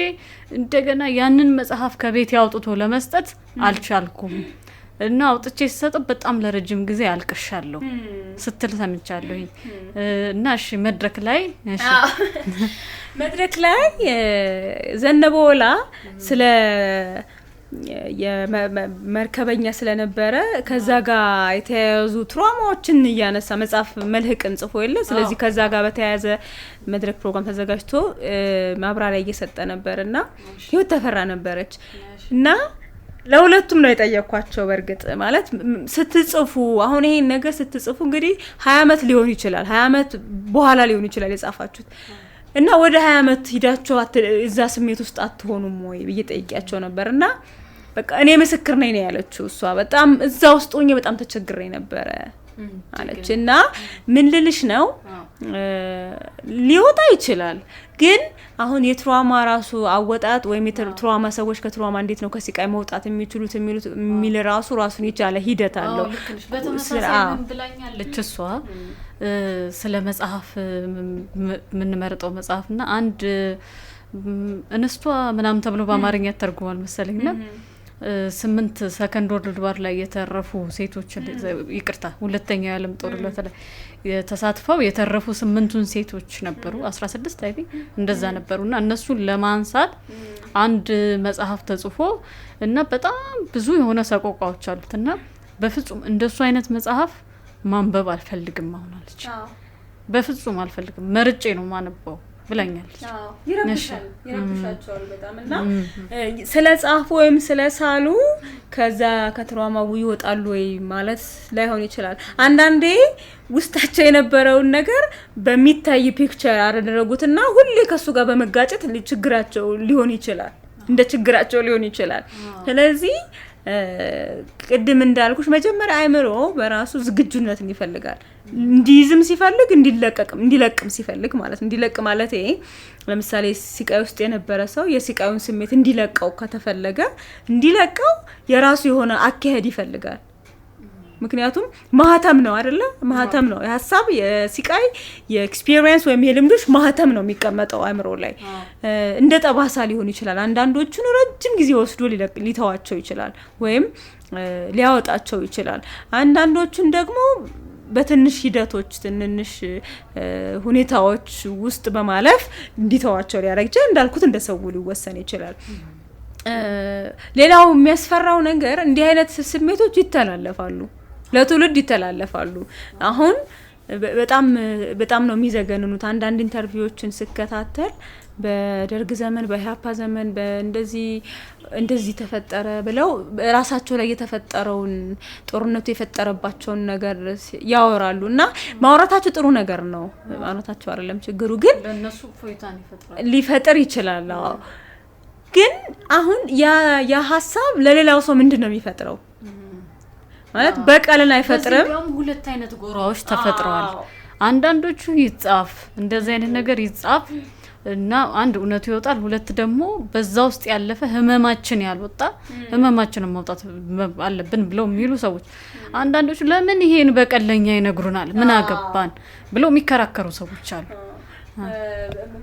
እንደገና ያንን መጽሐፍ ከቤት አውጥቶ ለመስጠት አልቻልኩም እና አውጥቼ ስሰጠው በጣም ለረጅም ጊዜ አልቅሻለሁ ስትል ሰምቻለሁኝ። እና እሺ፣ መድረክ ላይ እሺ። መድረክ ላይ ዘነበ ወላ ስለ መርከበኛ ስለነበረ ከዛ ጋር የተያያዙ trauma ዎችን እያነሳ መጽሐፍ መልህቅን ጽፎ የለ? ስለዚህ ከዛ ጋር በተያያዘ መድረክ ፕሮግራም ተዘጋጅቶ ማብራሪያ እየሰጠ ነበር እና ህይወት ተፈራ ነበረች እና ለሁለቱም ነው የጠየኳቸው። በእርግጥ ማለት ስትጽፉ፣ አሁን ይሄን ነገር ስትጽፉ እንግዲህ 20 አመት ሊሆን ይችላል፣ 20 አመት በኋላ ሊሆን ይችላል የጻፋችሁት እና ወደ 20 አመት ሂዳችሁ እዛ ስሜት ውስጥ አትሆኑም ወይ ብዬ ጠይቂያቸው ነበር እና በቃ እኔ ምስክር ነኝ ነው ያለችው። እሷ በጣም እዛ ውስጥ ሆኜ በጣም ተቸግሬ ነበረ አለች። እና ምን ልልሽ ነው፣ ሊወጣ ይችላል፣ ግን አሁን የ trauma ራሱ አወጣጥ ወይም የ trauma ሰዎች ከ trauma እንዴት ነው ከስቃይ መውጣት የሚችሉት የሚሉት የሚል ራሱ ራሱን የቻለ ሂደት አለው። በተመሳሳይ ምን ብላኛለች እሷ፣ ስለ መጽሐፍ የምንመርጠው መጽሐፍ እና አንድ እንስቷ ምናምን ተብሎ በአማርኛ ተርጉሟል መሰለኝ ና ስምንት Second World War ላይ የተረፉ ሴቶች፣ ይቅርታ፣ ሁለተኛው የዓለም ጦርነት ላይ ተሳትፈው የተረፉ ስምንቱን ሴቶች ነበሩ፣ 16 I think እንደዛ ነበሩ እና እነሱን ለማንሳት አንድ መጽሐፍ ተጽፎ እና በጣም ብዙ የሆነ ሰቆቃዎች አሉት እና በፍጹም እንደሱ አይነት መጽሐፍ ማንበብ አልፈልግም አሁን አለች። በፍጹም አልፈልግም፣ መርጬ ነው ማነበው። ብላኛለች። ይረብሻል፣ ይረብሻቸዋል በጣም። እና ስለ ጻፉ ወይም ስለ ሳሉ ከዛ ከ trauma ው ይወጣሉ ወይ ማለት ላይሆን ይችላል። አንዳንዴ ውስጣቸው የነበረውን ነገር በሚታይ picture አደረጉትና ሁሌ ከሱ ጋር በመጋጨት ችግራቸው ሊሆን ይችላል፣ እንደ ችግራቸው ሊሆን ይችላል። ስለዚህ ቅድም እንዳልኩሽ መጀመሪያ አእምሮ በራሱ ዝግጁነትን ይፈልጋል። እንዲይዝም ሲፈልግ እንዲለቀቅም እንዲለቅም ሲፈልግ ማለት ነው። እንዲለቅ ማለት ይሄ ለምሳሌ ሲቃይ ውስጥ የነበረ ሰው የሲቃዩን ስሜት እንዲለቀው ከተፈለገ እንዲለቀው የራሱ የሆነ አካሄድ ይፈልጋል። ምክንያቱም ማህተም ነው አይደለ? ማህተም ነው የሀሳብ፣ የሲቃይ፣ የ experience ወይም የልምዶች ማህተም ነው የሚቀመጠው አእምሮ ላይ። እንደ ጠባሳ ሊሆን ይችላል። አንዳንዶቹን ረጅም ጊዜ ወስዶ ሊተዋቸው ይችላል ወይም ሊያወጣቸው ይችላል። አንዳንዶቹን ደግሞ በትንሽ ሂደቶች፣ ትንንሽ ሁኔታዎች ውስጥ በማለፍ እንዲተዋቸው ሊያደርግ ይችላል። እንዳልኩት እንደ ሰው ሊወሰን ይችላል። ሌላው የሚያስፈራው ነገር እንዲህ አይነት ስሜቶች ይተላለፋሉ፣ ለትውልድ ይተላለፋሉ። አሁን በጣም በጣም ነው የሚዘገንኑት። አንዳንድ interview ዎችን ስከታተል በደርግ ዘመን፣ በኢህአፓ ዘመን በእንደዚህ እንደዚህ ተፈጠረ ብለው ራሳቸው ላይ የተፈጠረውን፣ ጦርነቱ የፈጠረባቸውን ነገር ያወራሉ። እና ማውራታቸው ጥሩ ነገር ነው። ማውራታቸው አይደለም ችግሩ፣ ግን ለእነሱ እፎይታን ይፈጥራል። ሊፈጥር ይችላል። አዎ። ግን አሁን ያ ሀሳብ ለሌላው ሰው ምንድን ነው የሚፈጥረው? ማለት በቀልን አይፈጥርም። በዚህ ሁለት አይነት ጎራዎች ተፈጥረዋል። አንዳንዶቹ ይጻፍ፣ እንደዚህ አይነት ነገር ይጻፍ እና አንድ እውነቱ ይወጣል፣ ሁለት ደግሞ በዛ ውስጥ ያለፈ ህመማችን ያልወጣ ህመማችንን ማውጣት አለብን ብለው የሚሉ ሰዎች፣ አንዳንዶቹ ለምን ይሄን በቀለኛ ይነግሩናል፣ ምን አገባን ብለው የሚከራከሩ ሰዎች አሉ።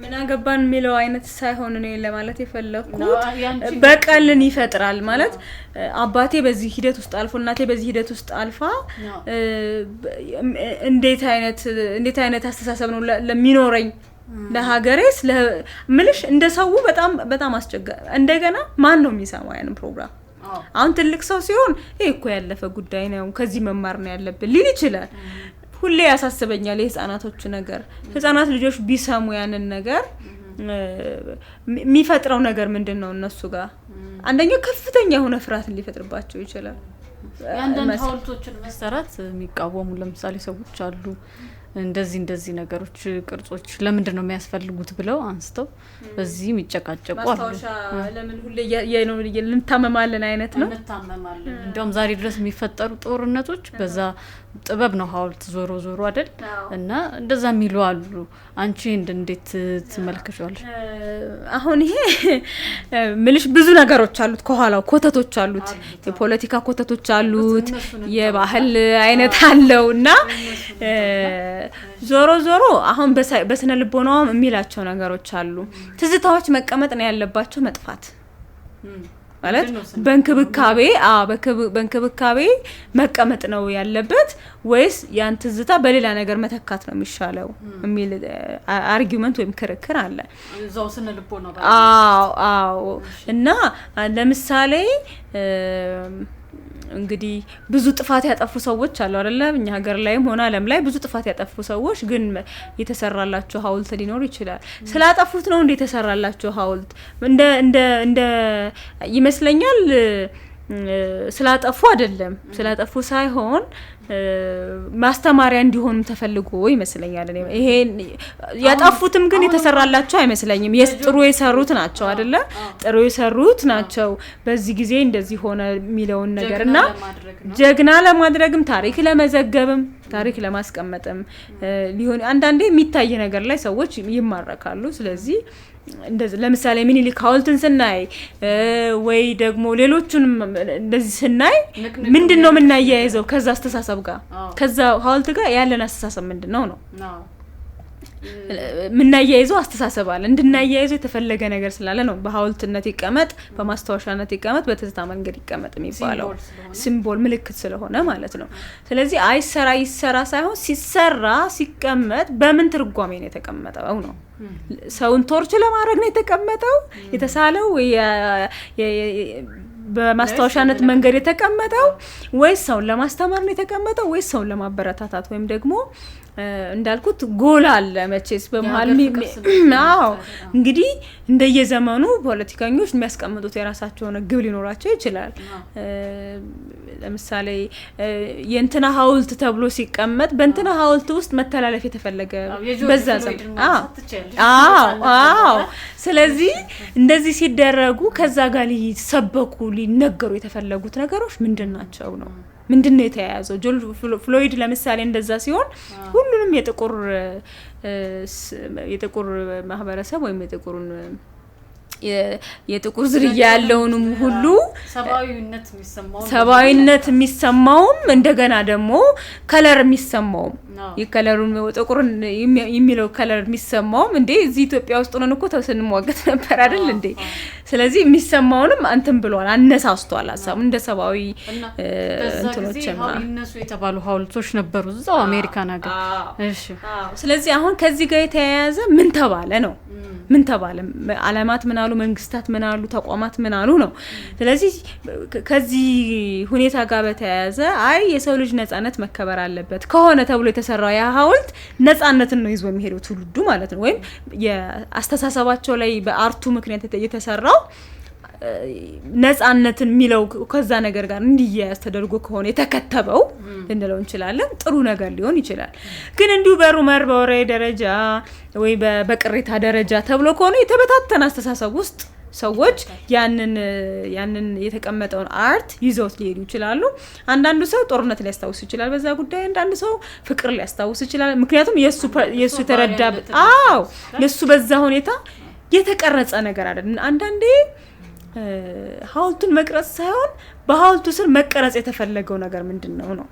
ምን አገባን የሚለው አይነት ሳይሆን እኔ ለማለት የፈለግኩት በቀልን ይፈጥራል ማለት አባቴ በዚህ ሂደት ውስጥ አልፎ፣ እናቴ በዚህ ሂደት ውስጥ አልፋ እንዴት አይነት አስተሳሰብ ነው ለሚኖረኝ ለሀገሬስ ምልሽ እንደ ሰው በጣም በጣም አስቸጋሪ። እንደገና ማን ነው የሚሰማው ያንን ፕሮግራም? አሁን ትልቅ ሰው ሲሆን ይሄ እኮ ያለፈ ጉዳይ ነው፣ ከዚህ መማር ነው ያለብን ሊል ይችላል። ሁሌ ያሳስበኛል የህፃናቶቹ ነገር። ህፃናት ልጆች ቢሰሙ ያንን ነገር የሚፈጥረው ነገር ምንድን ነው እነሱ ጋር? አንደኛው ከፍተኛ የሆነ ፍርሃትን ሊፈጥርባቸው ይችላል። የአንዳንድ ሀውልቶችን መሰራት የሚቃወሙ ለምሳሌ ሰዎች አሉ። እንደዚህ እንደዚህ ነገሮች፣ ቅርጾች ለምንድን ነው የሚያስፈልጉት ብለው አንስተው በዚህ የሚጨቃጨቁ አሉ። ማስታወሻ ለምን ሁሌ እንታመማለን አይነት ነው። እንታመማለን። እንዲያውም ዛሬ ድረስ የሚፈጠሩ ጦርነቶች በዛ ጥበብ ነው፣ ሀውልት ዞሮ ዞሮ አይደል? እና እንደዛ የሚሉ አሉ። አንቺ እንዴት ትመለከቺዋለሽ? አሁን ይሄ ምልሽ ብዙ ነገሮች አሉት፣ ከኋላው ኮተቶች አሉት፣ የፖለቲካ ኮተቶች አሉት፣ የባህል አይነት አለው። እና ዞሮ ዞሮ አሁን በስነ ልቦናውም የሚላቸው ነገሮች አሉ። ትዝታዎች መቀመጥ ነው ያለባቸው መጥፋት ማለት በእንክብካቤ መቀመጥ ነው ያለበት ወይስ ያን ትዝታ በሌላ ነገር መተካት ነው የሚሻለው የሚል argument ወይም ክርክር አለ። እዛው ስነ ልቦና። አዎ፣ እና ለምሳሌ እንግዲህ ብዙ ጥፋት ያጠፉ ሰዎች አሉ አይደለ? እኛ ሀገር ላይም ሆነ ዓለም ላይ ብዙ ጥፋት ያጠፉ ሰዎች ግን የተሰራላቸው ሐውልት ሊኖር ይችላል። ስላጠፉት ነው እንደ የተሰራላቸው ሐውልት? እንደ ይመስለኛል ስላጠፉ አይደለም። ስላጠፉ ሳይሆን ማስተማሪያ እንዲሆኑ ተፈልጎ ይመስለኛል። እኔ ይሄ ያጠፉትም ግን የተሰራላቸው አይመስለኝም። ጥሩ የሰሩት ናቸው አይደለ? ጥሩ የሰሩት ናቸው። በዚህ ጊዜ እንደዚህ ሆነ የሚለውን ነገር እና ጀግና ለማድረግም፣ ታሪክ ለመዘገብም፣ ታሪክ ለማስቀመጥም ሊሆን አንዳንዴ የሚታይ ነገር ላይ ሰዎች ይማረካሉ። ስለዚህ እንደዚህ ለምሳሌ ሚኒሊክ ሐውልትን ስናይ ወይ ደግሞ ሌሎቹንም እንደዚህ ስናይ ምንድን ነው የምናያይዘው ከዛ አስተሳሰብ ጋር፣ ከዛ ሐውልት ጋር ያለን አስተሳሰብ ምንድን ነው ነው የምናያይዘው አስተሳሰብ አለ። እንድናያይዘው የተፈለገ ነገር ስላለ ነው በሐውልትነት ይቀመጥ፣ በማስታወሻነት ይቀመጥ፣ በትዝታ መንገድ ይቀመጥ የሚባለው፣ symbol ምልክት ስለሆነ ማለት ነው። ስለዚህ አይሰራ ይሰራ ሳይሆን ሲሰራ ሲቀመጥ በምን ትርጓሜ ነው የተቀመጠው ነው። ሰውን torture ለማድረግ ነው የተቀመጠው የተሳለው፣ በማስታወሻነት መንገድ የተቀመጠው፣ ወይስ ሰውን ለማስተማር ነው የተቀመጠው፣ ወይስ ሰውን ለማበረታታት ወይም ደግሞ እንዳልኩት ጎል አለ መቼስ በመሀል። አዎ፣ እንግዲህ እንደየዘመኑ ፖለቲከኞች የሚያስቀምጡት የራሳቸው የሆነ ግብ ሊኖራቸው ይችላል። ለምሳሌ የእንትና ሐውልት ተብሎ ሲቀመጥ በእንትና ሐውልት ውስጥ መተላለፍ የተፈለገ በዛ ዘመን፣ አዎ። ስለዚህ እንደዚህ ሲደረጉ ከዛ ጋር ሊሰበኩ ሊነገሩ የተፈለጉት ነገሮች ምንድን ናቸው ነው፣ ምንድን ነው የተያያዘው? ጆርጅ ፍሎይድ ለምሳሌ እንደዛ ሲሆን ሁሉንም የጥቁር ማህበረሰብ ወይም የጥቁር ዝርያ ያለውንም ሁሉ ሰብአዊነት የሚሰማውም እንደገና ደግሞ color የሚሰማውም የ color ኡን ጥቁር የሚለው color የሚሰማውም፣ እንዴ እዚህ ኢትዮጵያ ውስጥ ሆነን እኮ ስንሟገት ነበር አይደል እንዴ? ስለዚህ የሚሰማውንም እንትን ብሏል፣ አነሳስቷል ሀሳቡ እንደ ሰብአዊ እንትኖች ይነሱ የተባሉ ሀውልቶች ነበሩ እዛው አሜሪካን ሀገር። እሺ። ስለዚህ አሁን ከዚህ ጋር የተያያዘ ምን ተባለ ነው፣ ምን ተባለ፣ አለማት ምን አሉ፣ መንግስታት ምን አሉ፣ ተቋማት ምን አሉ ነው። ስለዚህ ከዚህ ሁኔታ ጋር በተያያዘ አይ የሰው ልጅ ነጻነት መከበር አለበት ከሆነ ተብሎ የተሰራው ያ ሀውልት ነጻነትን ነው ይዞ የሚሄደው ትውልዱ ማለት ነው። ወይም የአስተሳሰባቸው ላይ በ art ኡ ምክንያት የተሰራው ነጻነትን የሚለው ከዛ ነገር ጋር እንዲያያዝ ተደርጎ ከሆነ የተከተበው ልንለው እንችላለን። ጥሩ ነገር ሊሆን ይችላል። ግን እንዲሁ በ rumor በወሬ ደረጃ ወይ በቅሬታ ደረጃ ተብሎ ከሆነ የተበታተነ አስተሳሰብ ውስጥ ሰዎች ያንን የተቀመጠውን art ይዘውት ሊሄዱ ይችላሉ። አንዳንዱ ሰው ጦርነት ሊያስታውስ ይችላል በዛ ጉዳይ፣ አንዳንዱ ሰው ፍቅር ሊያስታውስ ይችላል። ምክንያቱም የሱ የተረዳ፣ አዎ፣ የሱ በዛ ሁኔታ የተቀረጸ ነገር አይደለም። አንዳንዴ ሐውልቱን መቅረጽ ሳይሆን በሐውልቱ ስር መቀረጽ የተፈለገው ነገር ምንድን ነው ነው።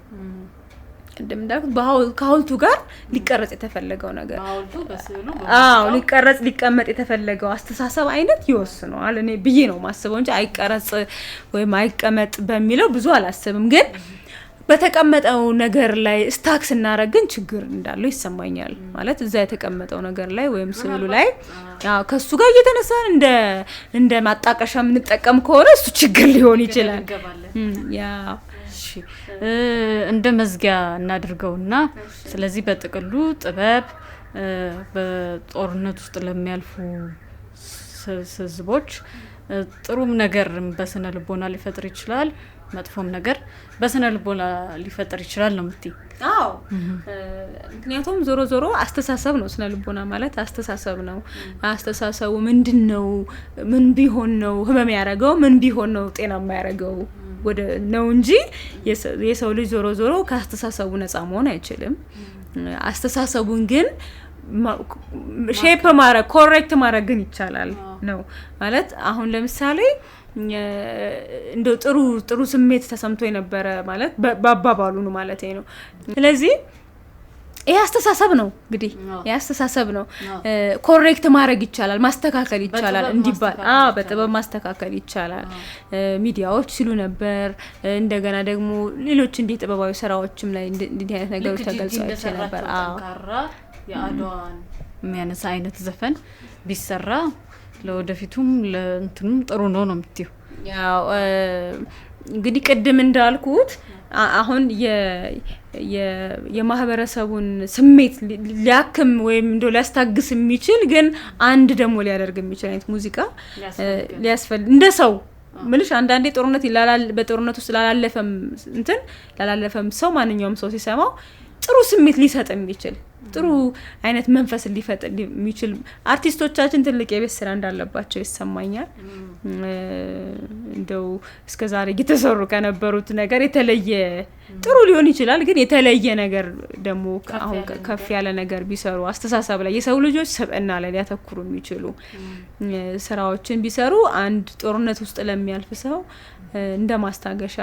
ቅድም እንዳልኩት ከሐውልቱ ጋር ሊቀረጽ የተፈለገው ነገር፣ አዎ፣ ሊቀረጽ ሊቀመጥ የተፈለገው አስተሳሰብ አይነት ይወስነዋል እኔ ብዬ ነው ማስበው እንጂ አይቀረጽ ወይም አይቀመጥ በሚለው ብዙ አላስብም። ግን በተቀመጠው ነገር ላይ stuck ስናደርግ ግን ችግር እንዳለው ይሰማኛል። ማለት እዛ የተቀመጠው ነገር ላይ ወይም ስዕሉ ላይ ከሱ ጋር እየተነሳን እንደ ማጣቀሻ የምንጠቀም ከሆነ እሱ ችግር ሊሆን ይችላል። ያ እንደ መዝጊያ እናድርገውና ስለዚህ በጥቅሉ ጥበብ በጦርነት ውስጥ ለሚያልፉ ህዝቦች ጥሩም ነገር በስነ ልቦና ሊፈጥር ይችላል፣ መጥፎም ነገር በስነ ልቦና ሊፈጥር ይችላል ነው የምትይ? አዎ፣ ምክንያቱም ዞሮ ዞሮ አስተሳሰብ ነው። ስነ ልቦና ማለት አስተሳሰብ ነው። አስተሳሰቡ ምንድን ነው? ምን ቢሆን ነው ህመም ያደረገው? ምን ቢሆን ነው ጤናማ ያደረገው ወደ ነው እንጂ የሰው ልጅ ዞሮ ዞሮ ከአስተሳሰቡ ነፃ መሆን አይችልም። አስተሳሰቡን ግን shape ማድረግ፣ correct ማድረግ ግን ይቻላል ነው። ማለት አሁን ለምሳሌ እንደው ጥሩ ጥሩ ስሜት ተሰምቶ የነበረ ማለት በአባባሉ ነው ማለት ነው። ስለዚህ ይህ አስተሳሰብ ነው፣ እንግዲህ ይህ አስተሳሰብ ነው። Correct ማድረግ ይቻላል፣ ማስተካከል ይቻላል እንዲባል፣ አዎ፣ በጥበብ ማስተካከል ይቻላል። ሚዲያዎች ሲሉ ነበር። እንደገና ደግሞ ሌሎች እንዲህ ጥበባዊ ስራዎችም ላይ እንዲህ አይነት ነገሮች ተገልጸው አይቼ ነበር። ጠንካራ የአድዋን የሚያነሳ አይነት ዘፈን ቢሰራ ለወደፊቱም ለእንትኑም ጥሩ ነው ነው የምትይው? ያው እንግዲህ ቅድም እንዳልኩት አሁን የማህበረሰቡን ስሜት ሊያክም ወይም እንደው ሊያስታግስ የሚችል ግን አንድ ደግሞ ሊያደርግ የሚችል አይነት ሙዚቃ ሊያስፈልግ፣ እንደ ሰው ምልሽ አንዳንዴ ጦርነት በጦርነት ውስጥ ላላለፈም እንትን ላላለፈም ሰው ማንኛውም ሰው ሲሰማው ጥሩ ስሜት ሊሰጥ የሚችል፣ ጥሩ አይነት መንፈስ ሊፈጥር የሚችል አርቲስቶቻችን ትልቅ የቤት ስራ እንዳለባቸው ይሰማኛል። እንደው እስከ ዛሬ እየተሰሩ ከነበሩት ነገር የተለየ ጥሩ ሊሆን ይችላል፣ ግን የተለየ ነገር ደግሞ አሁን ከፍ ያለ ነገር ቢሰሩ፣ አስተሳሰብ ላይ፣ የሰው ልጆች ስብዕና ላይ ሊያተኩሩ የሚችሉ ስራዎችን ቢሰሩ አንድ ጦርነት ውስጥ ለሚያልፍ ሰው እንደ ማስታገሻ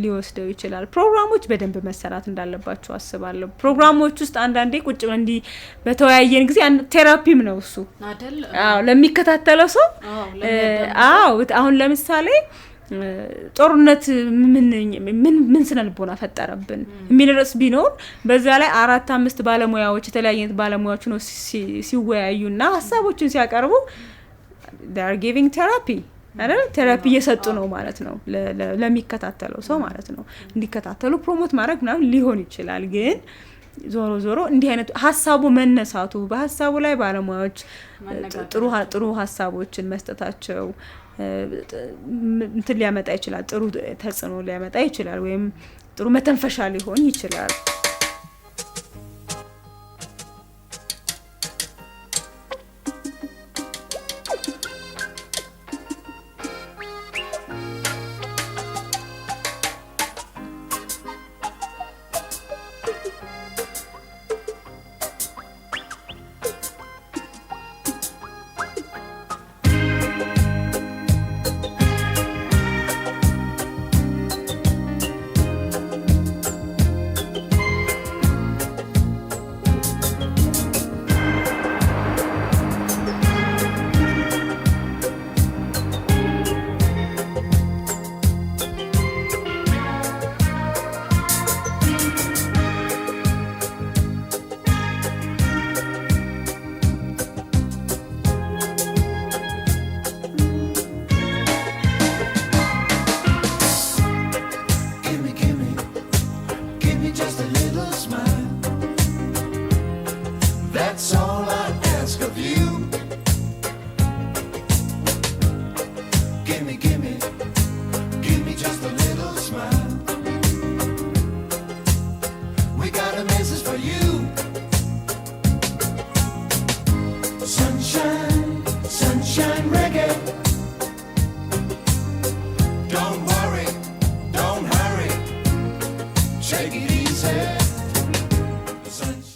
ሊወስደው ይችላል። ፕሮግራሞች በደንብ መሰራት እንዳለባቸው አስባለሁ። ፕሮግራሞች ውስጥ አንዳንዴ ቁጭ ብለን እንዲህ በተወያየን ጊዜ therapy ም ነው እሱ፣ አዎ፣ ለሚከታተለው ሰው። አዎ፣ አሁን ለምሳሌ ጦርነት ምን ምን ስነ ልቦና ፈጠረብን የሚል ርዕስ ቢኖር በዛ ላይ አራት አምስት ባለሙያዎች፣ የተለያየ አይነት ባለሙያዎች ነው ሲወያዩና ሀሳቦችን ሲያቀርቡ are giving therapy አይደል? Therapy እየሰጡ ነው ማለት ነው ለሚከታተለው ሰው ማለት ነው። እንዲከታተሉ promote ማድረግ ምናምን ሊሆን ይችላል ግን ዞሮ ዞሮ እንዲህ አይነት ሀሳቡ መነሳቱ፣ በሀሳቡ ላይ ባለሙያዎች ጥሩ ጥሩ ሀሳቦችን መስጠታቸው እንትን ሊያመጣ ይችላል፣ ጥሩ ተጽዕኖ ሊያመጣ ይችላል፣ ወይም ጥሩ መተንፈሻ ሊሆን ይችላል። Gimme, gimme, give me just a little smile. That's all I ask of you. Gimme, gimme, give me just a little smile. We got a message for you. Sunshine, sunshine reggae. Don't worry, don't hurry. Take it easy.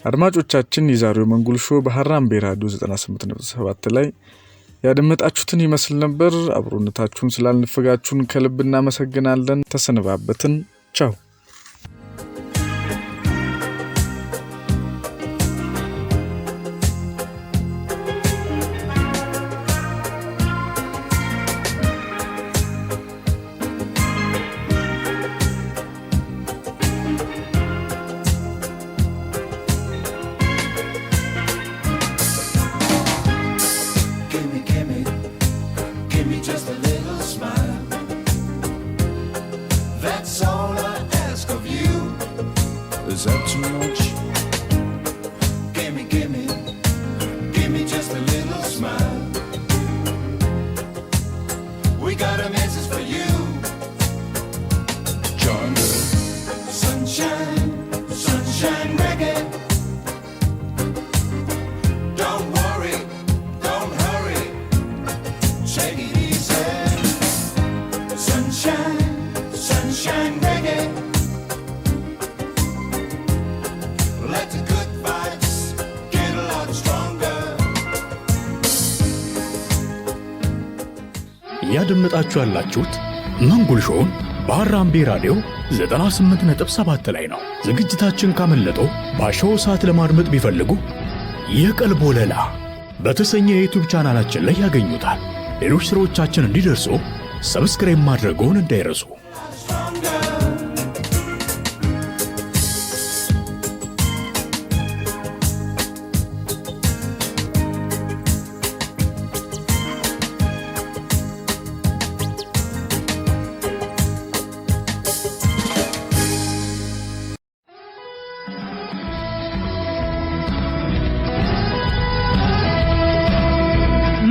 አድማጮቻችን፣ የዛሬው መንጉል ሾው በሀራምቤ ራዲዮ 98.7 ላይ ያደመጣችሁትን ይመስል ነበር። አብሮነታችሁን ስላልነፈጋችሁን ከልብ እናመሰግናለን። ተሰነባበትን። ቻው። Gimme, gimme, give me just a little smile. That's all I ask of you. Is that too much? Gimme, gimme, give me just a little smile. We got a message for you. Join the sunshine, sunshine reggae. Don't worry, don't hurry. Take it easy. Sunshine, sunshine reggae. Let the good vibes get a lot stronger. እያደመጣችሁ ያላችሁት መንጉል ሾውን በሀራምቤ ራዲዮ 98.7 ላይ ነው። ዝግጅታችን ካመለጦ ባሻዎ ሰዓት ለማድመጥ ቢፈልጉ የቀልብ ወለላ በተሰኘ የ YouTube ቻናላችን ላይ ያገኙታል። ሌሎች ስራዎቻችን እንዲደርሱ subscribe ማድረግዎን እንዳይረሱ። Stronger.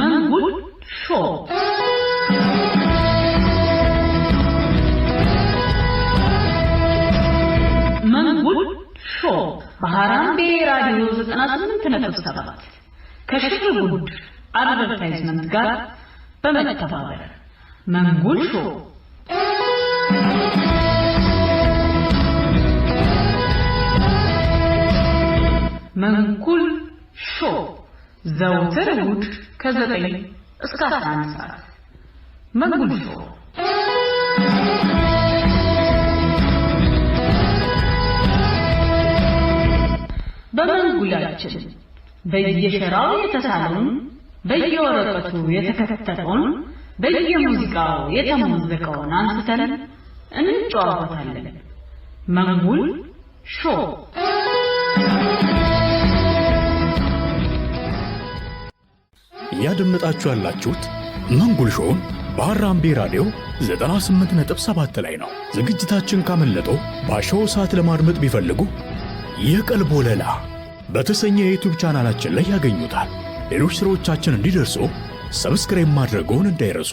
መንጉል ሾው። መንጉል ሾው በሀራምቤ ራዲዮ 98.7 ከሽር ጉድ advertisement ጋር በመተባበር። መንጉል ሾው። መንጉል ሾው ዘውትር እሁድ ከ9 እስከ 11 ሰዓት። መንጉል ሾው። በመንጉላችን በየሸራው የተሳለውን፣ በየወረቀቱ የተከተበውን፣ በየሙዚቃው የተሞዘቀውን አንስተን እንጨዋወታለን። መንጉል ሾው። እያደመጣችሁ ያላችሁት መንጉል ሾውን በሀራምቤ ራዲዮ 98.7 ላይ ነው። ዝግጅታችን ካመለጦ ባሻዎ ሰዓት ለማድመጥ ቢፈልጉ የቀልብ ወለላ በተሰኘ የዩቲዩብ ቻናላችን ላይ ያገኙታል። ሌሎች ሥራዎቻችን እንዲደርሱ subscribe ማድረግዎን እንዳይረሱ።